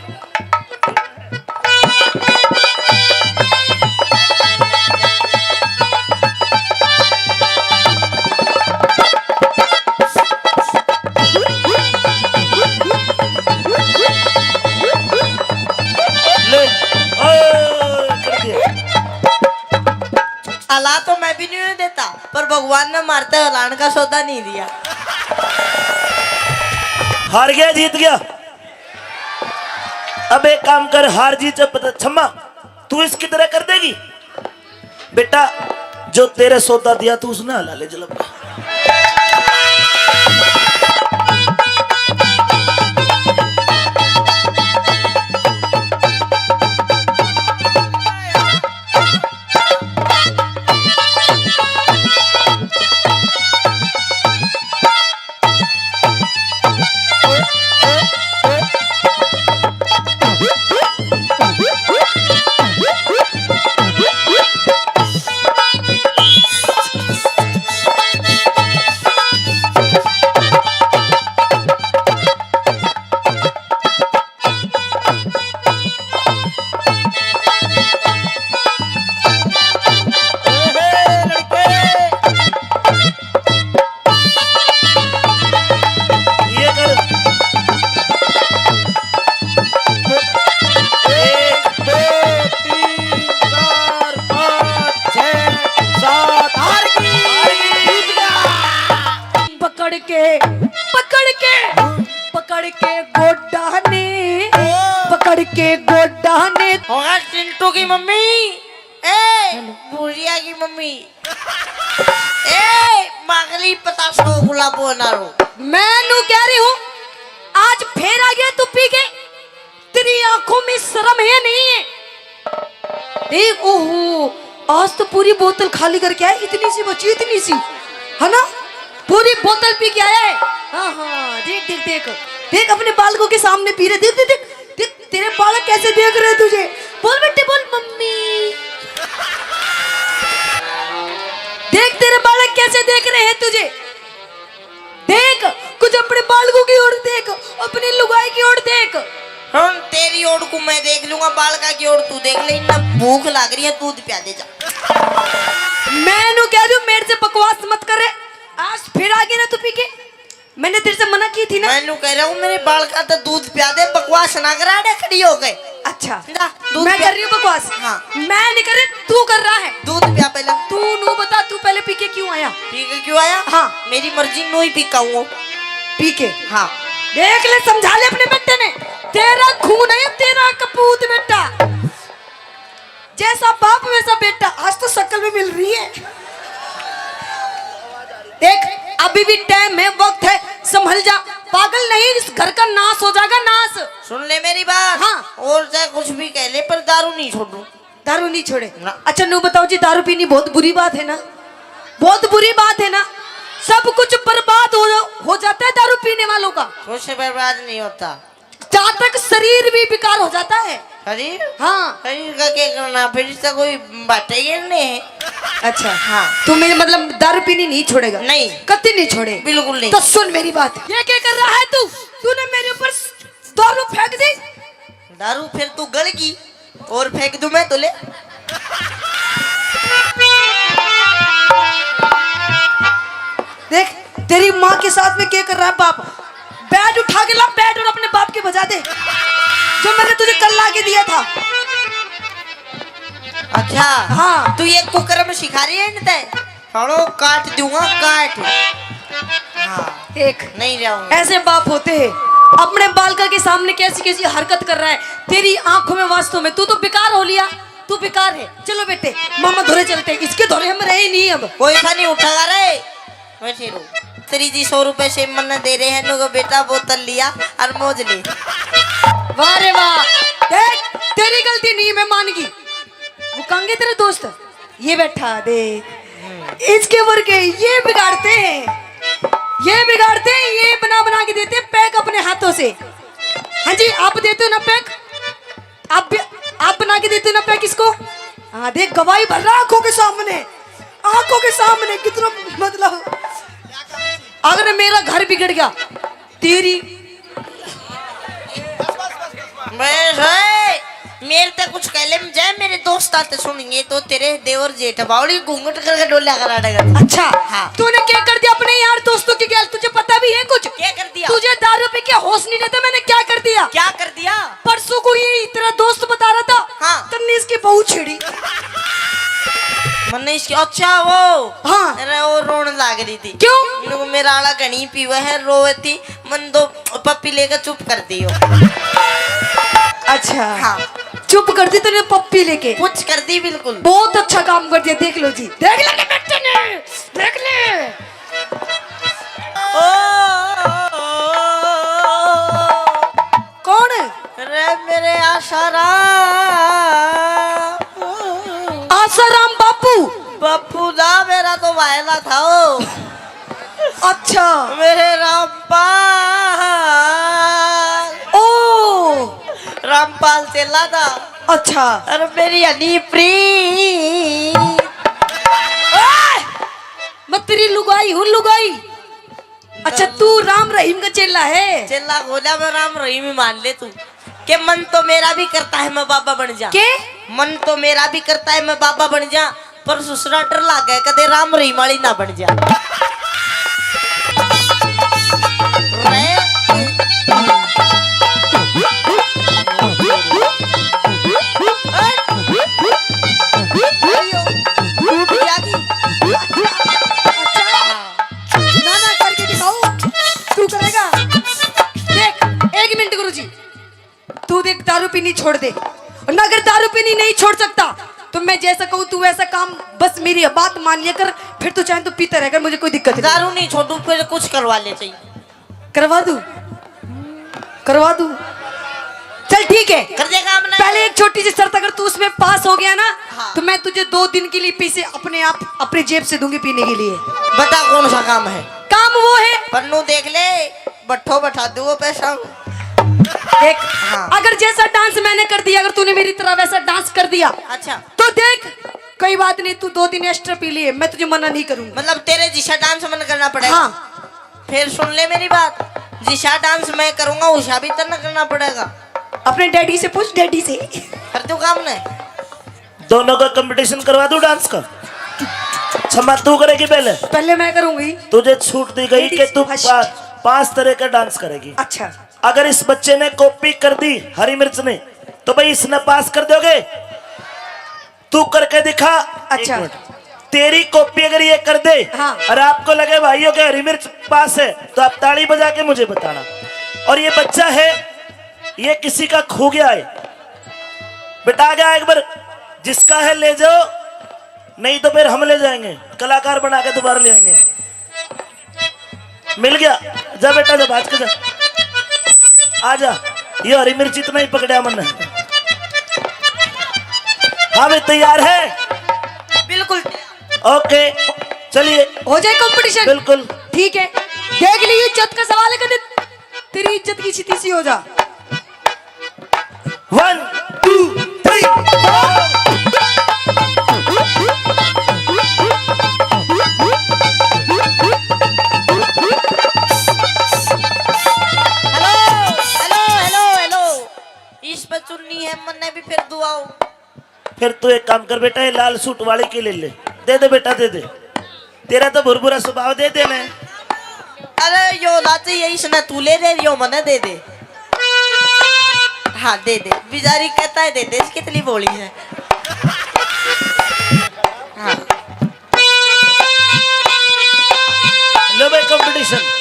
ले, ओ, कर दिया। अला तो मैं भी नहीं देता, पर भगवान ने मारते हलान का सौदा नहीं दिया। हार गया, जीत गया। अब एक काम कर, हार जीत जब पता, छम्मा, तू इसकी तरह कर देगी? बेटा, जो तेरे सौदा दिया, तू उसने हला ले जलब। ये कर। एक, दो, तीन, चार, पाँच, छः, सात, हार गई। पकड़ के, पकड़ के, पकड़ के गोडा ने, पकड़ के गोडा ने। होगा चिंटू की मम्मी, ए, भूरिया की मम्मी। ए, मागली पता सो गुलाबो ना रो। मैं नू कह रही हूँ, आज फिर आ गया तू पी के। तेरी आंखों में शर्म है, नहीं है? देख, ओहो, आज तो पूरी बोतल खाली करके आया, इतनी सी बची, इतनी सी, है ना? पूरी बोतल पी के आया है। हाँ, हाँ, देख, देख, देख, देख, अपने बालकों के सामने पी रहे, देख, देख, देख, देख, तेरे बालक कैसे देख रहे हैं तुझे। बोल बेटे, बोल मम्मी। देख, तेरे बालक कैसे देख रहे हैं तुझे। देख, कुछ अपने बालकों की ओर देख, अपनी लुगाई की ओर देख। हम तेरी ओर को मैं देख लूंगा, बालका की ओर तू देख ले। इतना भूख लग रही है, दूध प्या दे जा। मैं नू कह रही हूँ, मेरे से बकवास मत करे। आज फिर आ गई ना तू पी के। मैंने तेरे से मना की थी ना। मैं नू कह रहा हूँ, मेरे बालका तो दूध प्या दे, बकवास ना करा, अड़े खड़ी हो गए। अच्छा, ना, दूध मैं पिया। कर रही हूँ बकवास। हाँ। मैं नहीं कर रही, तू कर रहा है। दूध पिया पहले। तू नू बता, तू पहले पी के क्यों आया? पी के क्यों आया? हाँ। मेरी मर्जी, नू ही पी के आऊँ। पी के? हाँ। देख ले, समझा ले अपने बेटे ने, तेरा खून है, तेरा कपूत बेटा। जैसा बाप वैसा बेटा, आज तो शक्ल भी मिल रही है। देख, अभी भी टाइम है, वक्त है, संभल जा। पागल नहीं, इस घर का नाश हो जाएगा, नाश। सुन ले मेरी बात। हाँ। और चाहे कुछ भी कह ले, पर दारू नहीं छोड़ू। दारू नहीं छोड़े? ना। अच्छा, नू बताओ जी, दारू पीनी बहुत बुरी बात है ना? बहुत बुरी बात है ना? सब कुछ बर्बाद हो, हो जाता है दारू पीने वालों का। कुछ बर्बाद नहीं होता। जहाँ तक शरीर भी बेकार हो जाता है, अरे, हाँ। अरे, इनका क्या करना? फिर इसका कोई बात ही नहीं है। अच्छा। हाँ। तू मेरे, मतलब, दारू पीनी नहीं छोड़ेगा? नहीं। कत्ती नहीं छोड़े? बिल्कुल नहीं। तो सुन मेरी बात। ये क्या कर रहा है तू? तूने मेरे ऊपर दारू फेंक दी। दारू फिर तू गल गई और फेंक दूं मैं तो ले। देख, तेरी माँ के साथ में क्या कर रहा है बाप। बैट उठा के ला, बैट, और अपने बाप के बजा दे, जो मैंने तुझे कल ला के दिया था। अच्छा। हाँ। तू ये कुकर्म सिखा रही है इनते? सालो काट दूंगा, काट। हाँ। देख, नहीं जाऊंगा। ऐसे बाप होते हैं। अपने बालका के सामने कैसी कैसी हरकत कर रहा है। तेरी आंखों में वास्तव में तू तो बेकार हो लिया, तू बेकार है। चलो बेटे, मामा धोरे चलते हैं। इसके धोरे हम रहे नहीं अब। कोई सा नहीं उठेगा रे। बैठे रहो। तेरी जी सौ रुपए से मन दे रहे हैं, लोगों बेटा बोतल लिया और मौज ले। वाह रे वाह। देख, तेरी गलती नहीं, मैं मान गई। वो कांगे तेरे दोस्त, ये बैठा दे, इसके वर्गे ये बिगाड़ते हैं, ये बिगाड़ते हैं, ये बना बना के देते हैं पैक अपने हाथों से। हाँ जी, आप देते हो ना पैक, आप भी, आप बना के देते हो ना पैक इसको। हाँ, देख, गवाही भर रहा आंखों के सामने, आंखों के सामने कितना, मतलब, अगर मेरा घर बिगड़ गया, तेरी मैं रे, मेरे ते कुछ कह ले, मैं जाए, मेरे दोस्त आते सुनेंगे तो तेरे देवर जेठ बावली घूंघट करके डोल्या करा देगा। अच्छा, हाँ। तूने क्या कर दिया अपने यार दोस्तों की गैल, तुझे पता भी है कुछ? क्या कर दिया? तुझे दारू पी के होश नहीं रहता, मैंने क्या कर दिया? क्या कर दिया? परसों को ये तेरा दोस्त बता रहा था, हाँ। तन्ने इसकी बहू छेड़ी। मन्ने इसकी, अच्छा, वो, हाँ। अरे, वो रोन लाग रही थी। क्यों? नु, मेरा आला घणी पीवे है, रोवे थी, मन तो पप्पी लेकर चुप कर दियो। अच्छा। हाँ। चुप कर दी तूने पप्पी लेके? कुछ कर दी बिल्कुल। बहुत अच्छा काम कर दिया, देख लो जी, देख ले बेटे ने, देख ले। ओ, कौन? अरे मेरे आशाराम। आशाराम बापू। बापू दा मेरा तो वायला था ओ। अच्छा। मेरे रामपाल। ओ। रामपाल चेला था। अच्छा। अरे मेरी हनीप्रीत। ओए! मैं तेरी लुगाई हूँ, लुगाई। अच्छा, तू राम रहीम का चेला है? चेला खोजा, मैं राम रहीम ही मान ले तू। के मन तो मेरा भी करता है मैं बाबा बन जा। के? मन तो मेरा भी करता है मैं बाबा बन जा, पर ससुरा डर लागे कदे राम रहीम वाली ना बन जा। रे। टूट गया की? ना, ना, करके दिखाओ। तू करेगा? देख, एक मिनट गुरुजी, तू देख, दारू पीनी छोड़ दे, और ना अगर दारू पीनी नहीं छोड़ सकता तो मैं जैसा कहूँ तू वैसा काम, बस मेरी बात मान लिया कर, फिर तू चाहे तो पीता रह कर, मुझे कोई दिक्कत नहीं। दारू नहीं छोड़ू, फिर कुछ करवा ले चाहिए। करवा दूं? करवा दूं? चल ठीक है। कर दे काम ना। पहले एक छोटी सी शर्त, अगर तू उसमें पास हो गया ना, हाँ। तो मैं तुझे दो दिन के लिए पैसे अपने आप, अपनी जेब से दूंगी पीने के लिए। बता कौन सा काम है? काम वो है। पन्नू देख ले, बट्ठो बैठा दे वो पैसा। देख, हाँ। अगर जैसा डांस मैंने कर दिया, अगर तूने मेरी तरह वैसा डांस कर दिया, अच्छा। तो देख, कोई बात नहीं, तू दो दिन एक्स्ट्रा पी लिए, मैं तुझे मना नहीं करूंगा। मतलब तेरे जिसा डांस मन करना पड़ेगा? हाँ। फिर सुन ले मेरी बात, जिसा डांस मैं करूंगा उसा भी तन्ने करना पड़ेगा। अपने डैडी से पूछ, डैडी से। कर दूं काम ने? दोनों का कंपटीशन करवा दूं डांस का? क्षमा तू करेगी पहले? पहले मैं करूंगी। तुझे छूट दी गई कि तू first। पा-, पांच तरह का डांस करेगी। अच्छा। अगर इस बच्चे ने कॉपी कर दी हरी मिर्च ने, तो भाई इसने पास कर दोगे? तू करके दिखा। अच्छा। एक मिनट। तेरी कॉपी अगर ये कर दे, हाँ। और आपको लगे भाइयों के हरी मिर्च पास है, तो आप ताली बजा के मुझे बताना। और ये बच्चा है, ये किसी का खो गया है, बेटा आ गया एक बार, जिसका है ले जाओ, नहीं तो फिर हम ले जाएंगे, कलाकार बना के दोबारा ले आएंगे। मिल गया। जा बेटा, जा भाज के जा। आ जा। ये हरी मिर्च इतना ही पकड़ा मन। हाँ भाई, तैयार है? बिल्कुल। ओके, चलिए। हो जाए कंपटीशन? बिल्कुल। ठीक है, देख ली, इज्जत का सवाल है, कदे तेरी इज्जत की छिती सी हो जा। One, two, hello, hello, hello, hello. इस पे चुन्नी है, मन्ने भी फिर दुआओ। फिर तू एक काम कर बेटा, ये लाल सूट वाली की ले ले, दे दे बेटा, दे दे। तेरा तो भुरभुरा स्वभाव, दे दे ने। अरे यो लाची है, इसने तू ले ले, यो मने दे दे। हाँ, दे दे। बेचारी कहता है दे दे, इसकी कितनी भोली है। हाँ। लो भाई, कंपटीशन।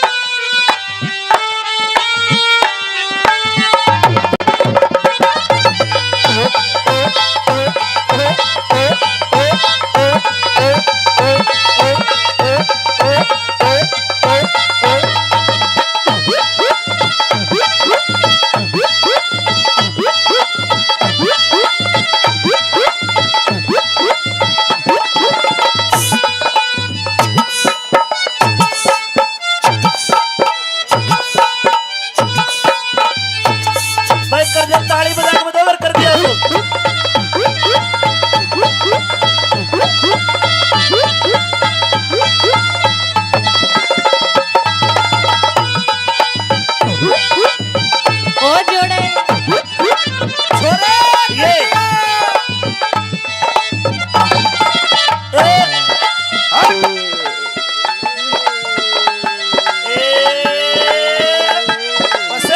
भाई, कर दिया, ताली बजा के बताओ, अगर कर दिया तो। ओ जोड़े। छोरे, ये। ए, हाँ। ए, बस।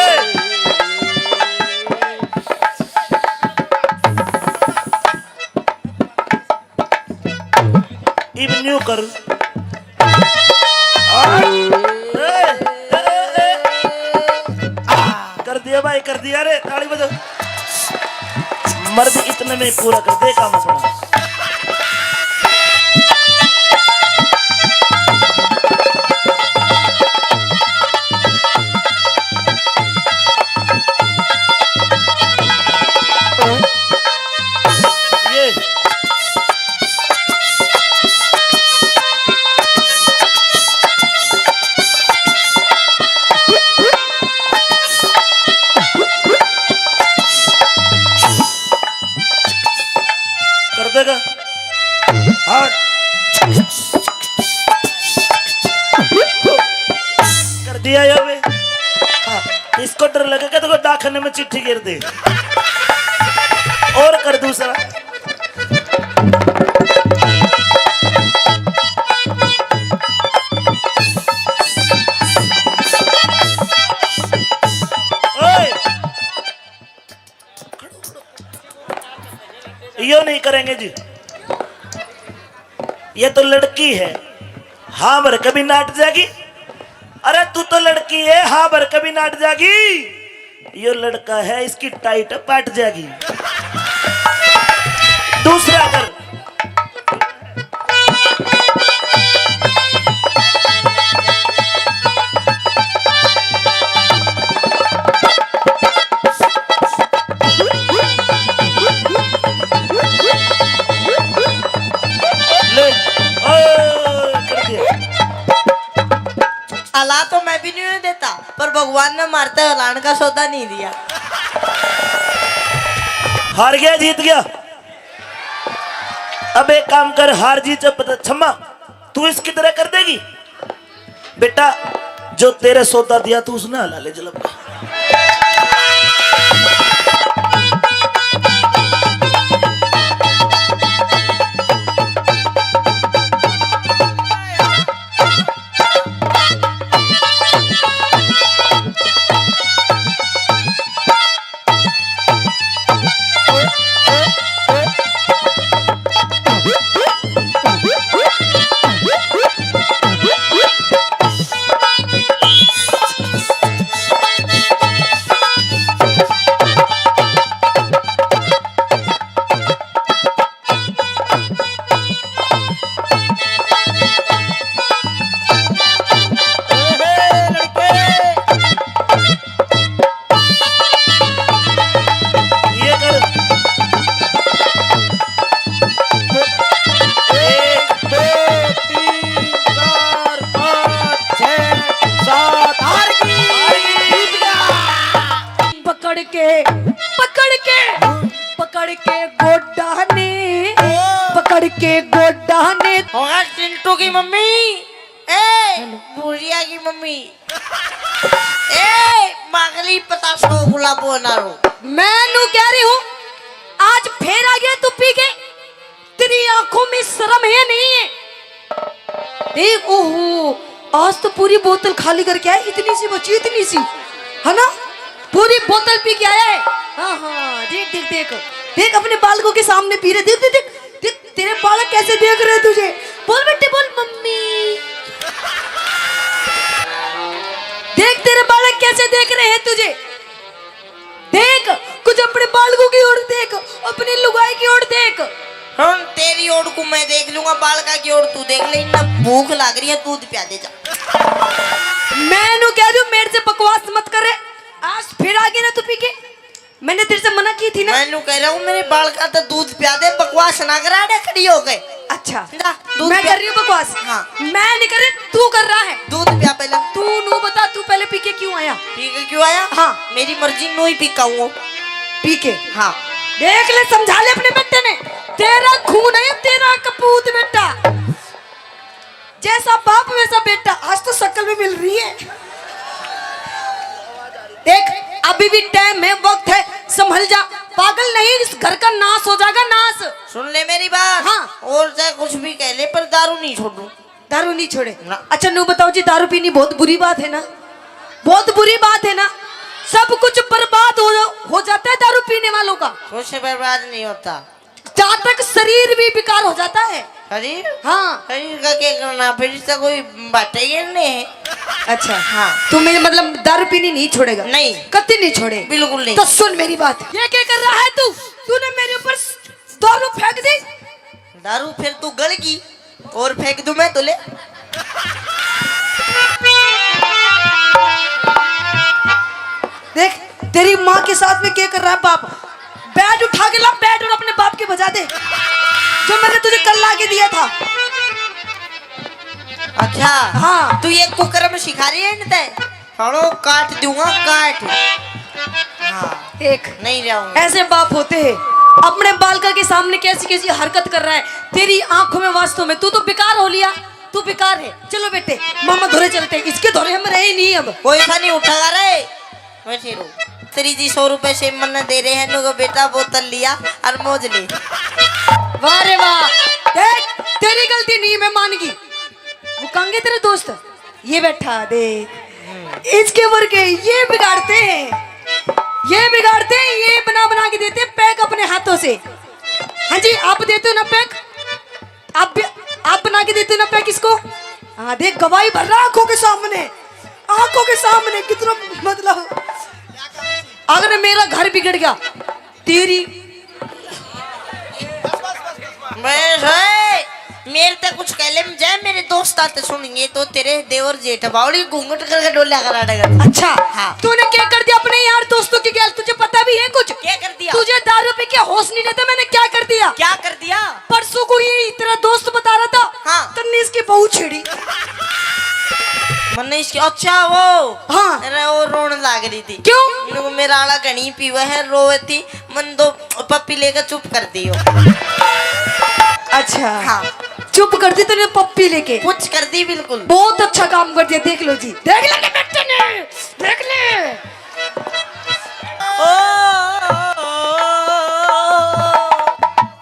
इब न्यू कर। आ, ए, ए, ए, ए। आ, कर दिया भाई, कर दिया रे, ताली बजाओ। मर्द इतने में पूरा कर दे काम अपना। ये। कर देगा। हाँ। कर दिया ये बे। हाँ, इसको डर लगेगा तो डाकखाने में चिट्ठी गिर दे। और कर दूसरा। ओए! यो नहीं करेंगे जी। ये तो लड़की है, हाँ भर के भी नाट जाएगी। अरे तू तो लड़की है, हाँ भर के भी नाट जाएगी। यो लड़का है, इसकी टाइट पाट जाएगी। दूसरा कर। ले, ओ, कर दिया। अला तो मैं भी नहीं देता, पर भगवान ने मारते हलान का सौदा नहीं दिया। हार गया, जीत गया। अब एक काम कर, हार जीत जब पता, छम्मा, तू इसकी तरह कर देगी? बेटा, जो तेरे सौदा दिया, तू उसने हला ले जलब का। ये कर। एक, दो, तीन, चार, पाँच, छः, सात, हार गई। पकड़ के, पकड़ के, पकड़ के गोड गोडा ने। होगा चिंटू की मम्मी। ए, भूरिया की मम्मी। ए, मागली पता सौ गुलाबो ना रो। मैं नू कह रही हूँ, आज फिर आ गया तू पी के। तेरी आंखों में शर्म है, नहीं है? देख, ओहो, आज तो पूरी बोतल खाली करके आया, इतनी सी बची, इतनी सी, है ना? पूरी बोतल पी के आया है। हाँ, हाँ, देख, देख, देख, देख, अपने बालकों के सामने पी रहे। देख, देख, देख, देख, तेरे बालक कैसे देख रहे हैं तुझे। बोल बेटे, बोल, मम्मी। देख, तेरे बालक कैसे देख रहे हैं तुझे। देख, कुछ अपने बालकों की ओर देख, अपनी लुगाई की ओर देख। हम तेरी ओर को मैं देख लूंगा, बालका की ओर तू देख ले। इतना भूख लग रही है, दूध प्या दे जा। मैं नू कह रही हूँ, मेरे से बकवास मत करे। आज फिर आ गया ना तू पी के। मैंने तेरे से मना की थी ना। मैं नू कह रहा हूँ, मेरे बालका तो दूध प्या दे, बकवास ना करा दे खड़ी हो गए। अच्छा, जा, दूध मैं पिया। कर रही हूँ बकवास। हाँ। मैं नहीं कर रही, तू कर रहा है। दूध पिया पहले। तू नू बता, तू पहले पी के क्यों आया? पी के क्यों आया? हाँ। मेरी मर्जी, नू ही पी के आऊँ। पी के? हाँ। देख ले, समझा ले अपने बेटे ने, तेरा खून है, तेरा कपूत बेटा। जैसा बाप वैसा बेटा। आज तो शक्ल भी मिल रही है। देख, अभी भी टाइम है, वक्त है, संभल जा। पागल नहीं, इस घर का नाश हो जाएगा, नाश। सुन ले मेरी बात। हाँ। और चाहे कुछ भी कह ले, पर दारू नहीं छोड़ू। दारू नहीं छोड़े? ना। अच्छा, नू बताओ जी, दारू पीनी बहुत बुरी बात है ना? बहुत बुरी बात है ना? सब कुछ बर्बाद हो, हो जाता है दारू पीने वालों का। कुछ बर्बाद नहीं होता। जहाँ तक शरीर भी बेकार हो जाता है। शरीर? हाँ। शरीर का क्या करना, फिर इससे कोई बातें ही नहीं है। अच्छा। हाँ। तू मेरे, मतलब, दारू पीनी नहीं छोड़ेगा? नहीं। कत्ती नहीं छोड़े? बिल्कुल नहीं। तो सुन मेरी बात, ये क्या कर रहा है तू? तूने मेरे ऊपर दारू फेंक दी। दारू फिर तू गल गई और फेंक दूं मैं तो ले। देख, तेरी माँ के साथ में क्या कर रहा है बाप। बैट उठा के ला, बैट, और अपने बाप के बजा दे, जो मैंने तुझे कल ला के दिया था। अच्छा। हाँ। तू ये कुकर्म सिखा रही है इनते? हड़ो काट दूंगा, काट। हाँ। देख, नहीं रहूंगा। ऐसे बाप होते हैं। अपने बालका के सामने कैसी कैसी हरकत कर रहा है। तेरी आंखों में, वास्तव में तू तो बेकार हो लिया, तू बेकार है। चलो बेटे, मामा धोरे चलते हैं, इसके धोरे हम रहे ही नहीं अब। कोई सा नहीं उठेगा रे। बैठे रहो। तेरी जी सौ रुपए से मन दे रहे हैं, लोगों बेटा बोतल लिया और मौज ले। वाह रे वाह। देख, तेरी गलती नहीं, मैं मान गई। वो कहेंगे तेरे दोस्त, ये बैठा देख, इसके वर्गे ये बिगाड़ते हैं, ये बिगाड़ते हैं, ये बना बना के देते हैं पैक अपने हाथों से। हाँ जी, आप देते हो ना पैक, आप भी, आप बना के देते हो ना पैक इसको। हाँ, देख, गवाही भर रहा आंखों के सामने, आंखों के सामने कितना, मतलब, अगर मेरा घर बिगड़ गया, तेरी मैं है, मेरे ते कुछ कह ले, जय मेरे दोस्त आते सुनेंगे तो तेरे देवर जेठ बावली घूंघट करके डोल्या करा देगा। अच्छा, हाँ। तूने क्या कर दिया अपने यार दोस्तों की गैल, तुझे पता भी है कुछ? क्या कर दिया? तुझे दारू पी के होश नहीं रहता, मैंने क्या कर दिया? क्या कर दिया? परसों को ये तेरा दोस्त बता रहा था, हाँ। तन्ने इसकी बहू छेड़ी। मन्ने इसकी, अच्छा वो। हाँ। अरे वो रोने लाग रही थी। क्यों? मेरे को मेरा आला घणी पीवे है, रोवे थी, मन तो पप्पी लेकर चुप कर दी हो। अच्छा। हाँ। चुप कर दी तूने पप्पी लेके? कुछ कर दी बिल्कुल। बहुत अच्छा काम कर दिया, देख लो जी, देख ले बेटे ने, देख ले। ओ,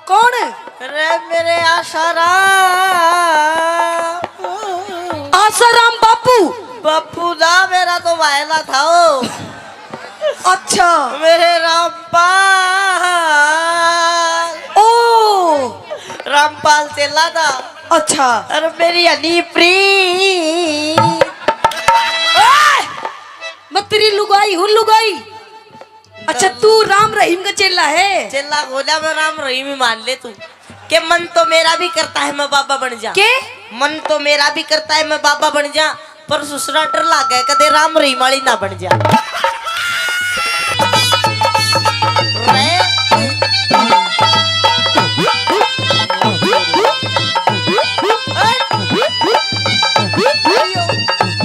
कौन? अरे मेरे आशाराम। आशाराम बापू? बापू दा मेरा तो वायला था ओ। अच्छा। मेरे रामपाल। ओ। रामपाल चेला था। अच्छा। अरे मेरी हनी प्रीत। ओए! मैं तेरी लुगाई हूँ, लुगाई। अच्छा, तू राम रहीम का चेला है? चेला खोजा मैं, राम रहीम ही मान ले तू। के मन तो मेरा भी करता है मैं बाबा बन जा। के? मन तो मेरा भी करता है मैं बाबा बन जा, पर ससुरा डर लागे कदे राम रहीम वाली ना बन जा। रे।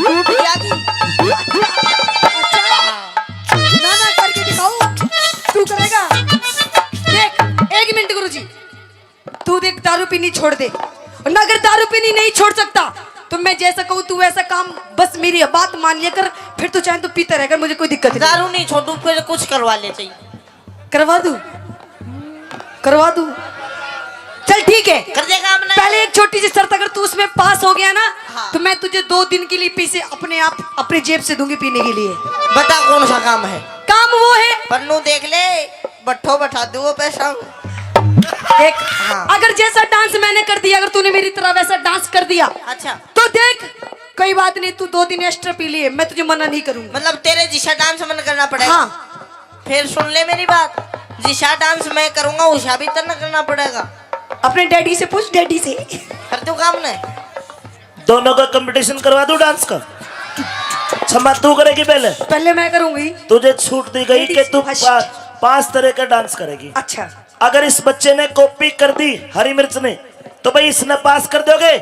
टूट गया कि? ना, ना, करके दिखाओ। तू करेगा? देख, एक मिनट गुरुजी, तू देख, दारू पीनी छोड़ दे। और ना, अगर दारू पीनी नहीं छोड़ सकता, तो मैं जैसा कहूँ तू वैसा काम, बस मेरी बात मान लिया कर। फिर तू चाहे तो पीता रह कर, मुझे कोई दिक्कत नहीं। दारू नहीं छोड़ू, फिर कुछ करवा ले चाहिए। करवा दूँ? करवा दूँ? चल ठीक है। कर देगा हमने। पहले एक छोटी सी शर्त, अगर तू उसमें पास हो गया ना, हाँ। तो मैं तुझे दो दिन के लिए पैसे अपने आप, अपनी जेब से दूंगी पीने के लिए। बता कौन सा काम है? काम वो है। पन्नू देख ले, बट्ठो बैठा दू वो पैसा। देख, हाँ। अगर जैसा डांस मैंने कर दिया, अगर तूने मेरी तरह वैसा डांस कर दिया, अच्छा। तो देख, कोई बात नहीं, तू दो दिन एक्स्ट्रा पी लिए, मैं तुझे मना नहीं करूंगा। मतलब तेरे जिसा डांस मन करना पड़ेगा? हाँ। फिर सुन ले मेरी बात, जिसा डांस मैं करूंगा, उसा भी तन्ने करना पड़ेगा। अपने डैडी से पूछ, डैडी से। कर दू काम ने। दोनों का कंपटीशन करवा दूं डांस का? क्षमा तू करेगी पहले? पहले मैं करूंगी। तुझे छूट दी गई कि तू पा-, पांच तरह का डांस करेगी। अच्छा। अगर इस बच्चे ने कॉपी कर दी हरी मिर्च ने, तो भाई इसने पास कर दोगे?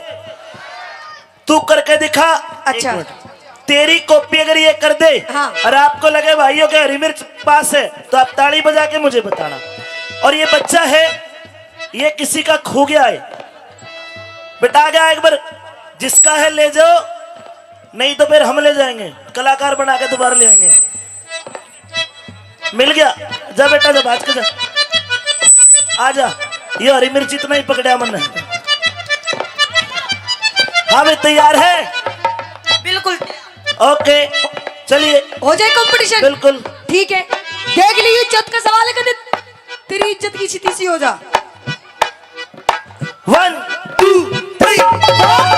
तू करके दिखा। अच्छा। एक मिनट। तेरी कॉपी अगर ये कर दे, हाँ। और आपको लगे भाइयों के हरी मिर्च पास है, तो आप ताली बजा के मुझे बताना। और ये बच्चा है, ये किसी का खो गया है, बेटा आ गया एक बार, जिसका है ले जाओ, नहीं तो फिर हम ले जाएंगे, कलाकार बना के दोबारा ले आएंगे। मिल गया, जा बेटा, जा भाज के जा, आ जा। ये हरी मिर्च इतना ही पकड़ा मन। हाँ भाई, तैयार है? बिल्कुल। ओके, चलिए। हो जाए कंपटीशन? बिल्कुल। ठीक है, देख लीजिए, इज्जत का सवाल है, कदे तेरी इज्जत की स्थिति सी हो जा। One, two, three, four।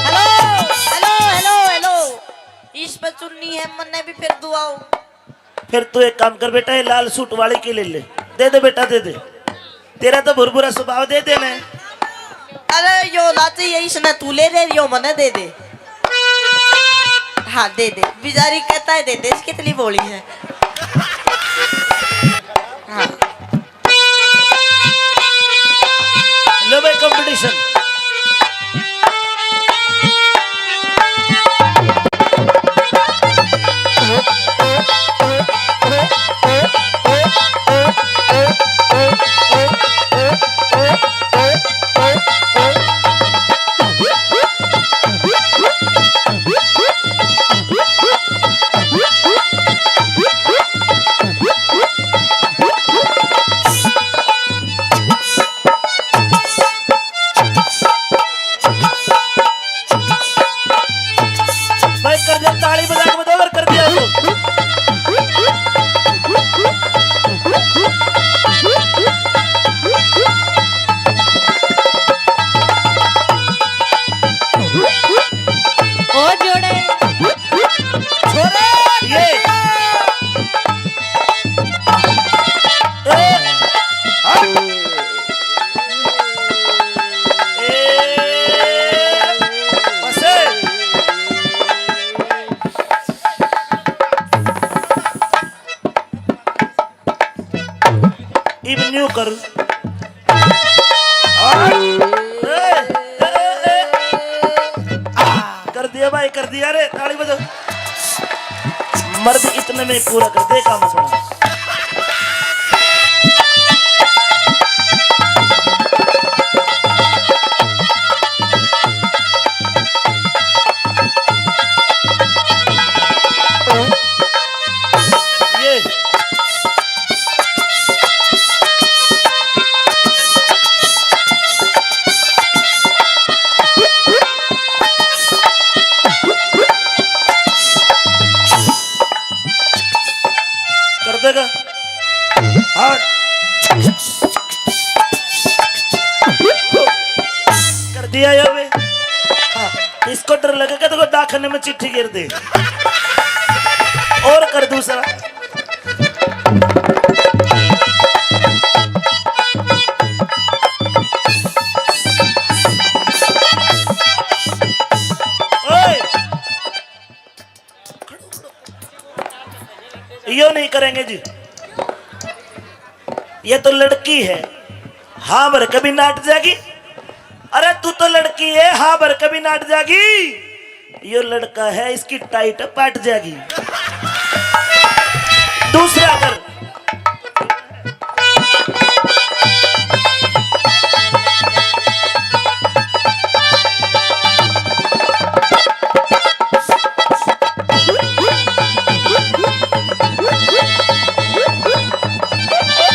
Hello, hello, hello, hello. इस पे चुन्नी है, मन्ने भी फिर दुआओ। फिर तू एक काम कर बेटा, ये लाल सूट वाली की ले ले, दे दे बेटा, दे दे। तेरा तो भुरभुरा स्वभाव, दे दे ने। अरे यो लाची है, इसने तू ले ले, यो मने दे दे। हाँ दे दे, बेचारी कहता है दे दे, इसकी कितनी बोली है। हाँ। लो भाई, कंपटीशन। भाई कर दिया, ताली बजा के बजाओ, अगर कर दिया तो। ओ जोड़े। छोरे, ये। ए, हट। ए, बस। इब न्यू कर। ए, ए, ए, ए। आ, कर दिया भाई, कर दिया रे, ताली बजाओ। मर्द इतने में पूरा कर दे काम अपना। ये। कर देगा। हाँ। कर दिया ये बे। हाँ, इसको डर लगेगा तो डाकखाने में चिट्ठी गिर दे। और कर दूसरा। ओए, यो नहीं करेंगे जी, ये तो लड़की है, हाँ भर कभी नाट जाएगी। अरे तू तो लड़की है, हाँ भर कभी नाट जाएगी। यो लड़का है, इसकी टाइट पाट जाएगी। दूसरा कर।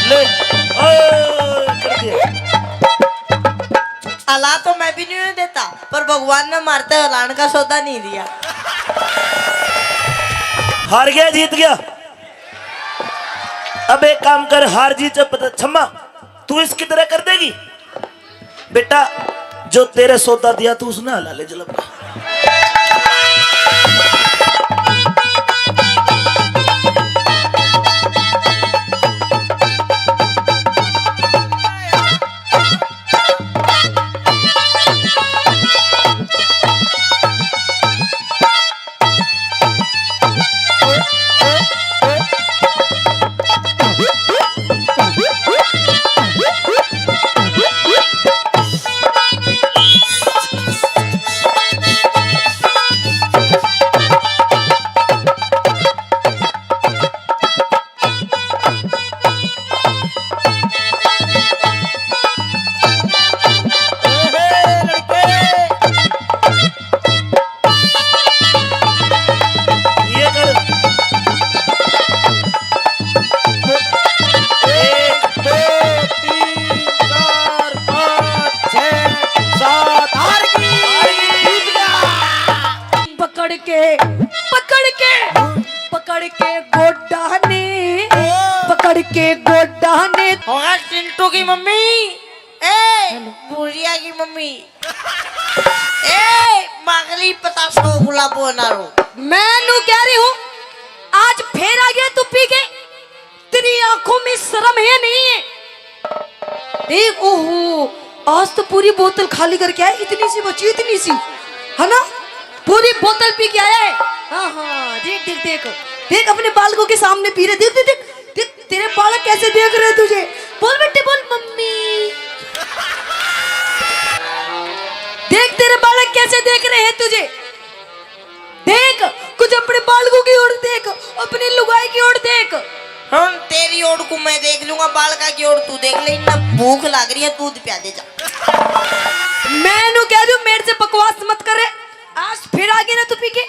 ले, ओ, कर दिया। हला तो मैं भी नहीं देता, पर भगवान ने मारते हलान का सौदा नहीं दिया। हार गया, जीत गया। अब एक काम कर, हार जीत जब पता, छम्मा, तू इसकी तरह कर देगी बेटा, जो तेरे सौदा दिया तू उसने हला ले जलब। ये कर। एक, दो, तीन, चार, पाँच, छः, सात, हार गई। पकड़ के, पकड़ के, पकड़ के गोडा ने, पकड़ के गोडा ने। होगा चिंटू की मम्मी, ए, भुजिया की मम्मी। ए, मांगली पता सौ गुलाबो ना रो। मैं नू कह रही हूँ, आज फिर आ गया तू पी के। तेरी आंखों में शर्म है, नहीं है? देख, ओहो, आज तो पूरी बोतल खाली करके आया, इतनी सी बची, इतनी सी, है ना? पूरी बोतल पी के आया है। हाँ, हाँ, देख, देख, देख, देख, अपने बालकों के सामने पी रहे, देख, देख, देख, देख, तेरे बालक कैसे देख रहे हैं तुझे। बोल बेटे, बोल, मम्मी। देख, तेरे बालक कैसे देख रहे हैं तुझे। देख, कुछ अपने बालकों की ओर देख, अपनी लुगाई की ओर देख। हम तेरी ओर को मैं देख लूंगा, बालका की ओर तू देख ले। इतना भूख लग रही है, दूध प्या दे जा। मैं नू कह रही हूँ, मेरे से बकवास मत करे। आज फिर आ गई ना तू पी के।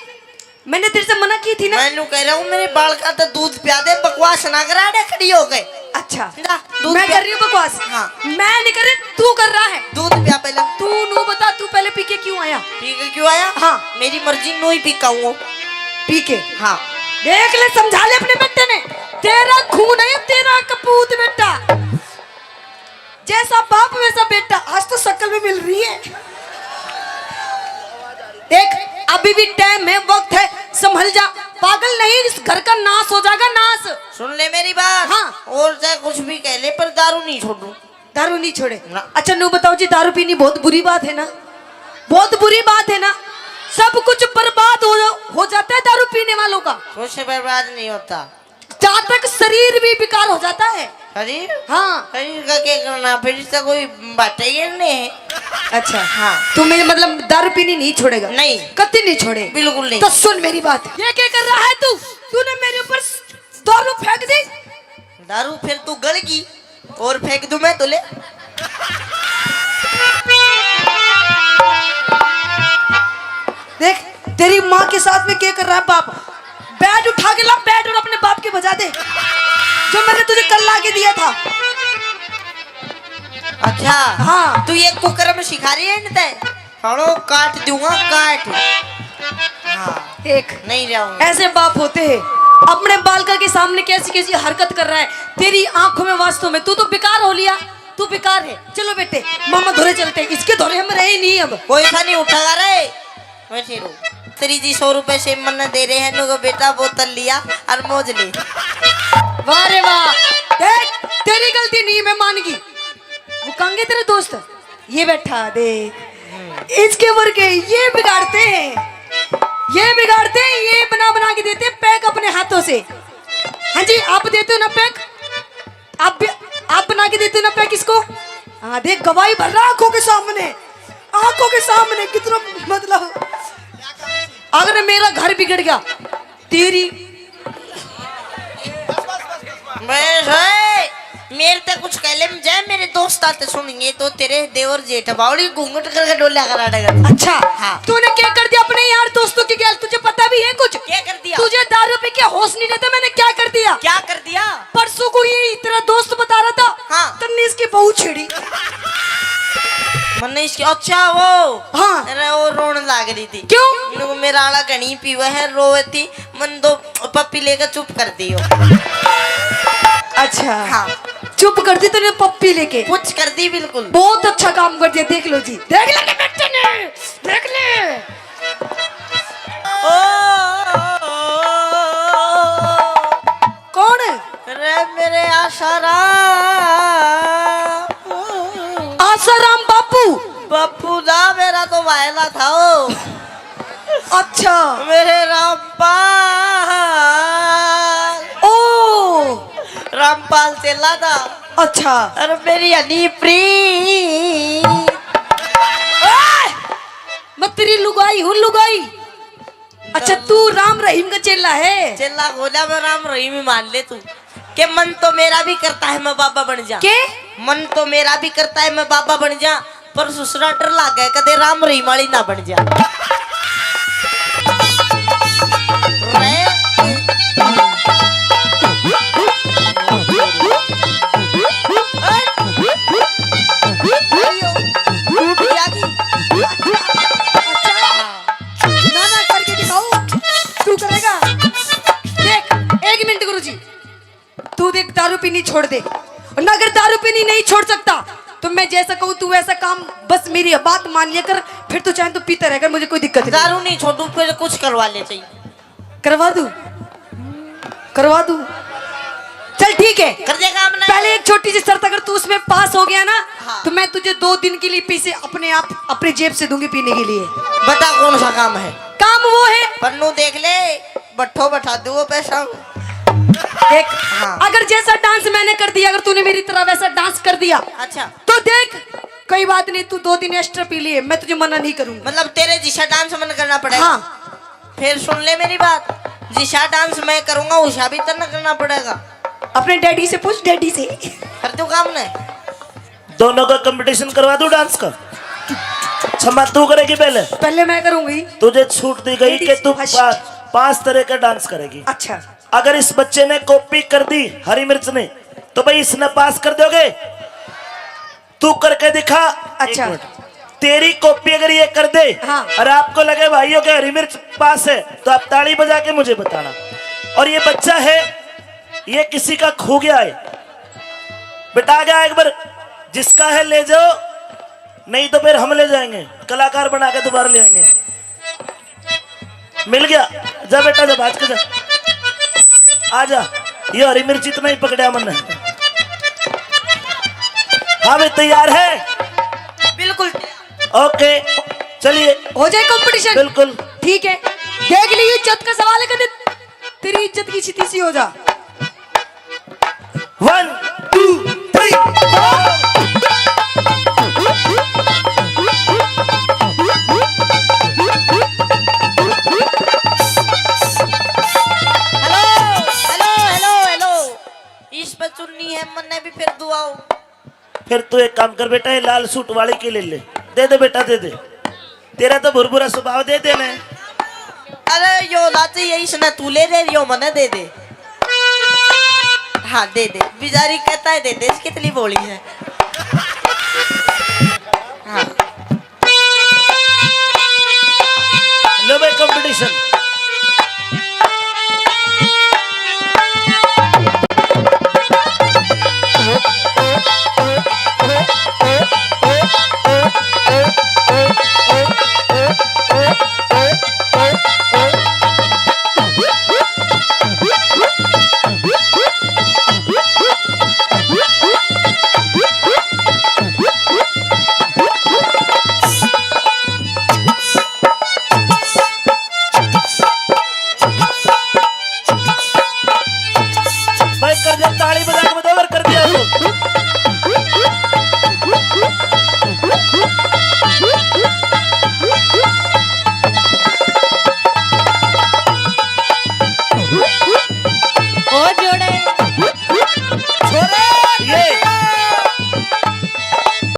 मैंने तेरे से मना की थी ना। मैं नू कह रहा हूँ, मेरे बालका तो दूध प्या दे, बकवास ना करा दे खड़ी हो गए। अच्छा, जा, दूध मैं पिया। कर रही हूँ बकवास। हाँ। मैं नहीं कर रही, तू कर रहा है। दूध पिया पहले। तू नू बता, तू पहले पी के क्यों आया? पी के क्यों आया? हाँ। मेरी मर्जी, नू ही पी के आऊँ। पी के? हाँ। देख ले, समझा ले अपने बेटे ने, तेरा खून है, तेरा कपूत बेटा। जैसा बाप वैसा बेटा, आज तो शक्ल भी मिल रही है। देख, अभी भी टाइम है, वक्त है, संभल जा। पागल नहीं, इस घर का नाश हो जाएगा, नाश। सुन ले मेरी बात। हाँ। और चाहे कुछ भी कह ले, पर दारू नहीं छोड़ू। दारू नहीं छोड़े? ना। अच्छा, नू बताओ जी, दारू पीनी बहुत बुरी बात है ना? बहुत बुरी बात है ना? सब कुछ बर्बाद हो, हो जाता है दारू पीने वालों का। कुछ बर्बाद नहीं होता। जहाँ तक शरीर भी बेकार हो जाता है। शरीर? हाँ। शरीर का क्या करना, फिर इससे कोई बातें गिरने हैं। अच्छा। हाँ। तू मेरे, मतलब, दारू पीनी नहीं छोड़ेगा? नहीं। कति नहीं छोड़े? बिल्कुल नहीं। तो सुन मेरी बात, ये क्या कर रहा है तू? तूने मेरे ऊपर दारू फेंक दी। दारू फिर तू गल गई और फेंक दूं मैं तो ले। देख, तेरी माँ के साथ में क्या कर रहा है बाप। बैट उठा के ला, बैट, और अपने बाप के बजा दे, जो मैंने तुझे कल ला के दिया था। अच्छा। हाँ। तू ये कुकर्म सिखा रही है इनते? हड़ो काट दूंगा, काट। हाँ। देख, नहीं जाऊंगा। ऐसे बाप होते हैं, अपने बालका के सामने कैसी कैसी हरकत कर रहा है। तेरी आंखों में, वास्तव में तू तो बेकार हो लिया, तू बेकार है। चलो बेटे, मामा धोरे चलते हैं, इसके धोरे हम रहे ही नहीं अब। कोई सा नहीं उठागा रे। वैसे रो। तेरी जी सौ रुपए से मन दे रहे हैं, नो बेटा बोतल लिया और मौज ले। वाह रे वाह, देख, तेरी गलती नहीं, मैं मान गई। वो कहेंगे तेरे दोस्त, ये बैठा दे, इसके वर्गे ये बिगाड़ते हैं, ये बिगाड़ते हैं, ये बना बना के देते हैं पैक अपने हाथों से। हाँ जी, आप देते हो ना पैक, आप भी, आप बना के देते हो ना पैक इसको। हाँ, देख, गवाही भर रहा आंखों के सामने, आंखों के सामने कितना, मतलब, अगर मेरा घर बिगड़ गया, तेरी। बस, ओए, मेरे ते कुछ कह ले, जै मेरे दोस्त आते सुनेंगे तो तेरे देवर जेठ बावड़ी घूंघट करके डोल्या करा देगा। अच्छा, हाँ। तूने क्या कर दिया अपने यार दोस्तों की गैल? तुझे पता भी है कुछ? क्या कर दिया? तुझे दारू पी के होश नहीं रहता, मैंने क्या कर दिया? क्या कर दिया? परसों को ये तेरा दोस्त बता रहा था, हाँ। तन्ने इसकी बहू छेड़ी। मन्ने इसकी, अच्छा वो। हाँ। अरे वो रोने लाग रही थी। क्यों? नु मेरा आला घणी पीवे है, रोवे थी, मन तो पप्पी लेकर चुप कर दियो। अच्छा। हाँ। चुप कर दी तूने पप्पी लेके? कुछ कर दी बिल्कुल। बहुत अच्छा काम कर दिया, देख लो जी, देख ले बेटे ने, देख ले। ओ, ओ, ओ, ओ, ओ। कौन? अरे मेरे आशाराम। आशाराम बापू? बापू ना, मेरा तो वायला था वो। अच्छा। मेरे रामपाल। ओ। रामपाल चेला था। अच्छा। अरे मेरी हनी प्रीत। ए! मैं तेरी लुगाई हूँ, लुगाई। अच्छा, तू राम रहीम का चेला है? चेला खोजा, मैं राम रहीम ही मान ले तू। के मन तो मेरा भी करता है मैं बाबा बन जा। के? मन तो मेरा भी करता है मैं बाबा बन जा, पर ससुरा डर लागे कदे राम रहीम वाली ना बन जा। रे। टूट गया जी। अच्छा। ना, ना, करके दिखाओ। तू करेगा? देख, एक मिनट गुरुजी, तू देख, दारू पीनी छोड़ दे। और ना, अगर दारू पीनी नहीं छोड़ सकता तो मैं जैसा कहूँ तू वैसा काम, बस मेरी बात मान लिया कर। फिर तू चाहे तो पीता रह कर, मुझे कोई दिक्कत नहीं। दारू नहीं छोड़ू, फिर कुछ करवा ले चाहिए। करवा दूँ? करवा दूँ। चल ठीक है, कर दे काम ना। पहले एक छोटी सी शर्त, अगर तू उसमें पास हो गया ना, हाँ। तो मैं तुझे दो दिन के लिए पैसे अपने आप, अपने जेब से दूंगी पीने के लिए। बता कौन सा काम है? काम वो है। पन्नू देख ले, बट्ठो बैठा दो वो पैसा। देख, हाँ। अगर जैसा डांस मैंने कर दिया, अगर तूने मेरी तरह वैसा डांस कर दिया, अच्छा। तो देख, कोई बात नहीं, तू दो दिन एक्स्ट्रा पी लिए, मैं तुझे मना नहीं करूंगा। मतलब तेरे जिसा डांस मन करना पड़ेगा? हाँ। फिर सुन ले मेरी बात, जिसा डांस मैं करूंगा उसा भी तेरे करना पड़ेगा। अपने डैडी से पूछ, डैडी से। कर दूं काम ने? दोनों का कंपटीशन करवा दूं डांस का? छम्मा, तू करेगी पहले? पहले मैं करूंगी। तुझे छूट दी गई कि तू first। पा-, पांच तरह का डांस करेगी। अच्छा। अगर इस बच्चे ने कॉपी कर दी हरी मिर्च ने, तो भाई इसने पास कर दोगे? तू करके दिखा। अच्छा। एक मिनट। तेरी कॉपी अगर ये कर दे, हाँ। और आपको लगे भाइयों के हरी मिर्च पास है, तो आप ताली बजा के मुझे बताना। और ये बच्चा है, ये किसी का खो गया है, बेटा आ गया एक बार, जिसका है ले जाओ, नहीं तो फिर हम ले जाएंगे, कलाकार बना के दोबारा ले आएंगे। मिल गया, जा बेटा, जा भाज के जा, आ जा। ये हरी मिर्च इतना ही पकड़ा मन। हाँ भाई, तैयार है? बिल्कुल। ओके, चलिए। हो जाए कंपटीशन? बिल्कुल। ठीक है, देख ली, इज्जत का सवाल है, कदे तेरी इज्जत की स्थिति सी हो जा। One, two, three, four। Hello, hello, hello, hello. इस पे चुन्नी है, मन्ने भी फिर दुआओ। फिर तू एक काम कर बेटा, ये लाल सूट वाली की ले ले, दे दे बेटा, दे दे। तेरा तो भुरभुरा स्वभाव, दे दे ने। अरे यो लाची है, इसने तू ले दे, यो मने दे दे। हाँ दे दे, बेचारी कहता है दे दे, इसकी कितनी भोली है। हाँ। लो भाई, कंपटीशन। ये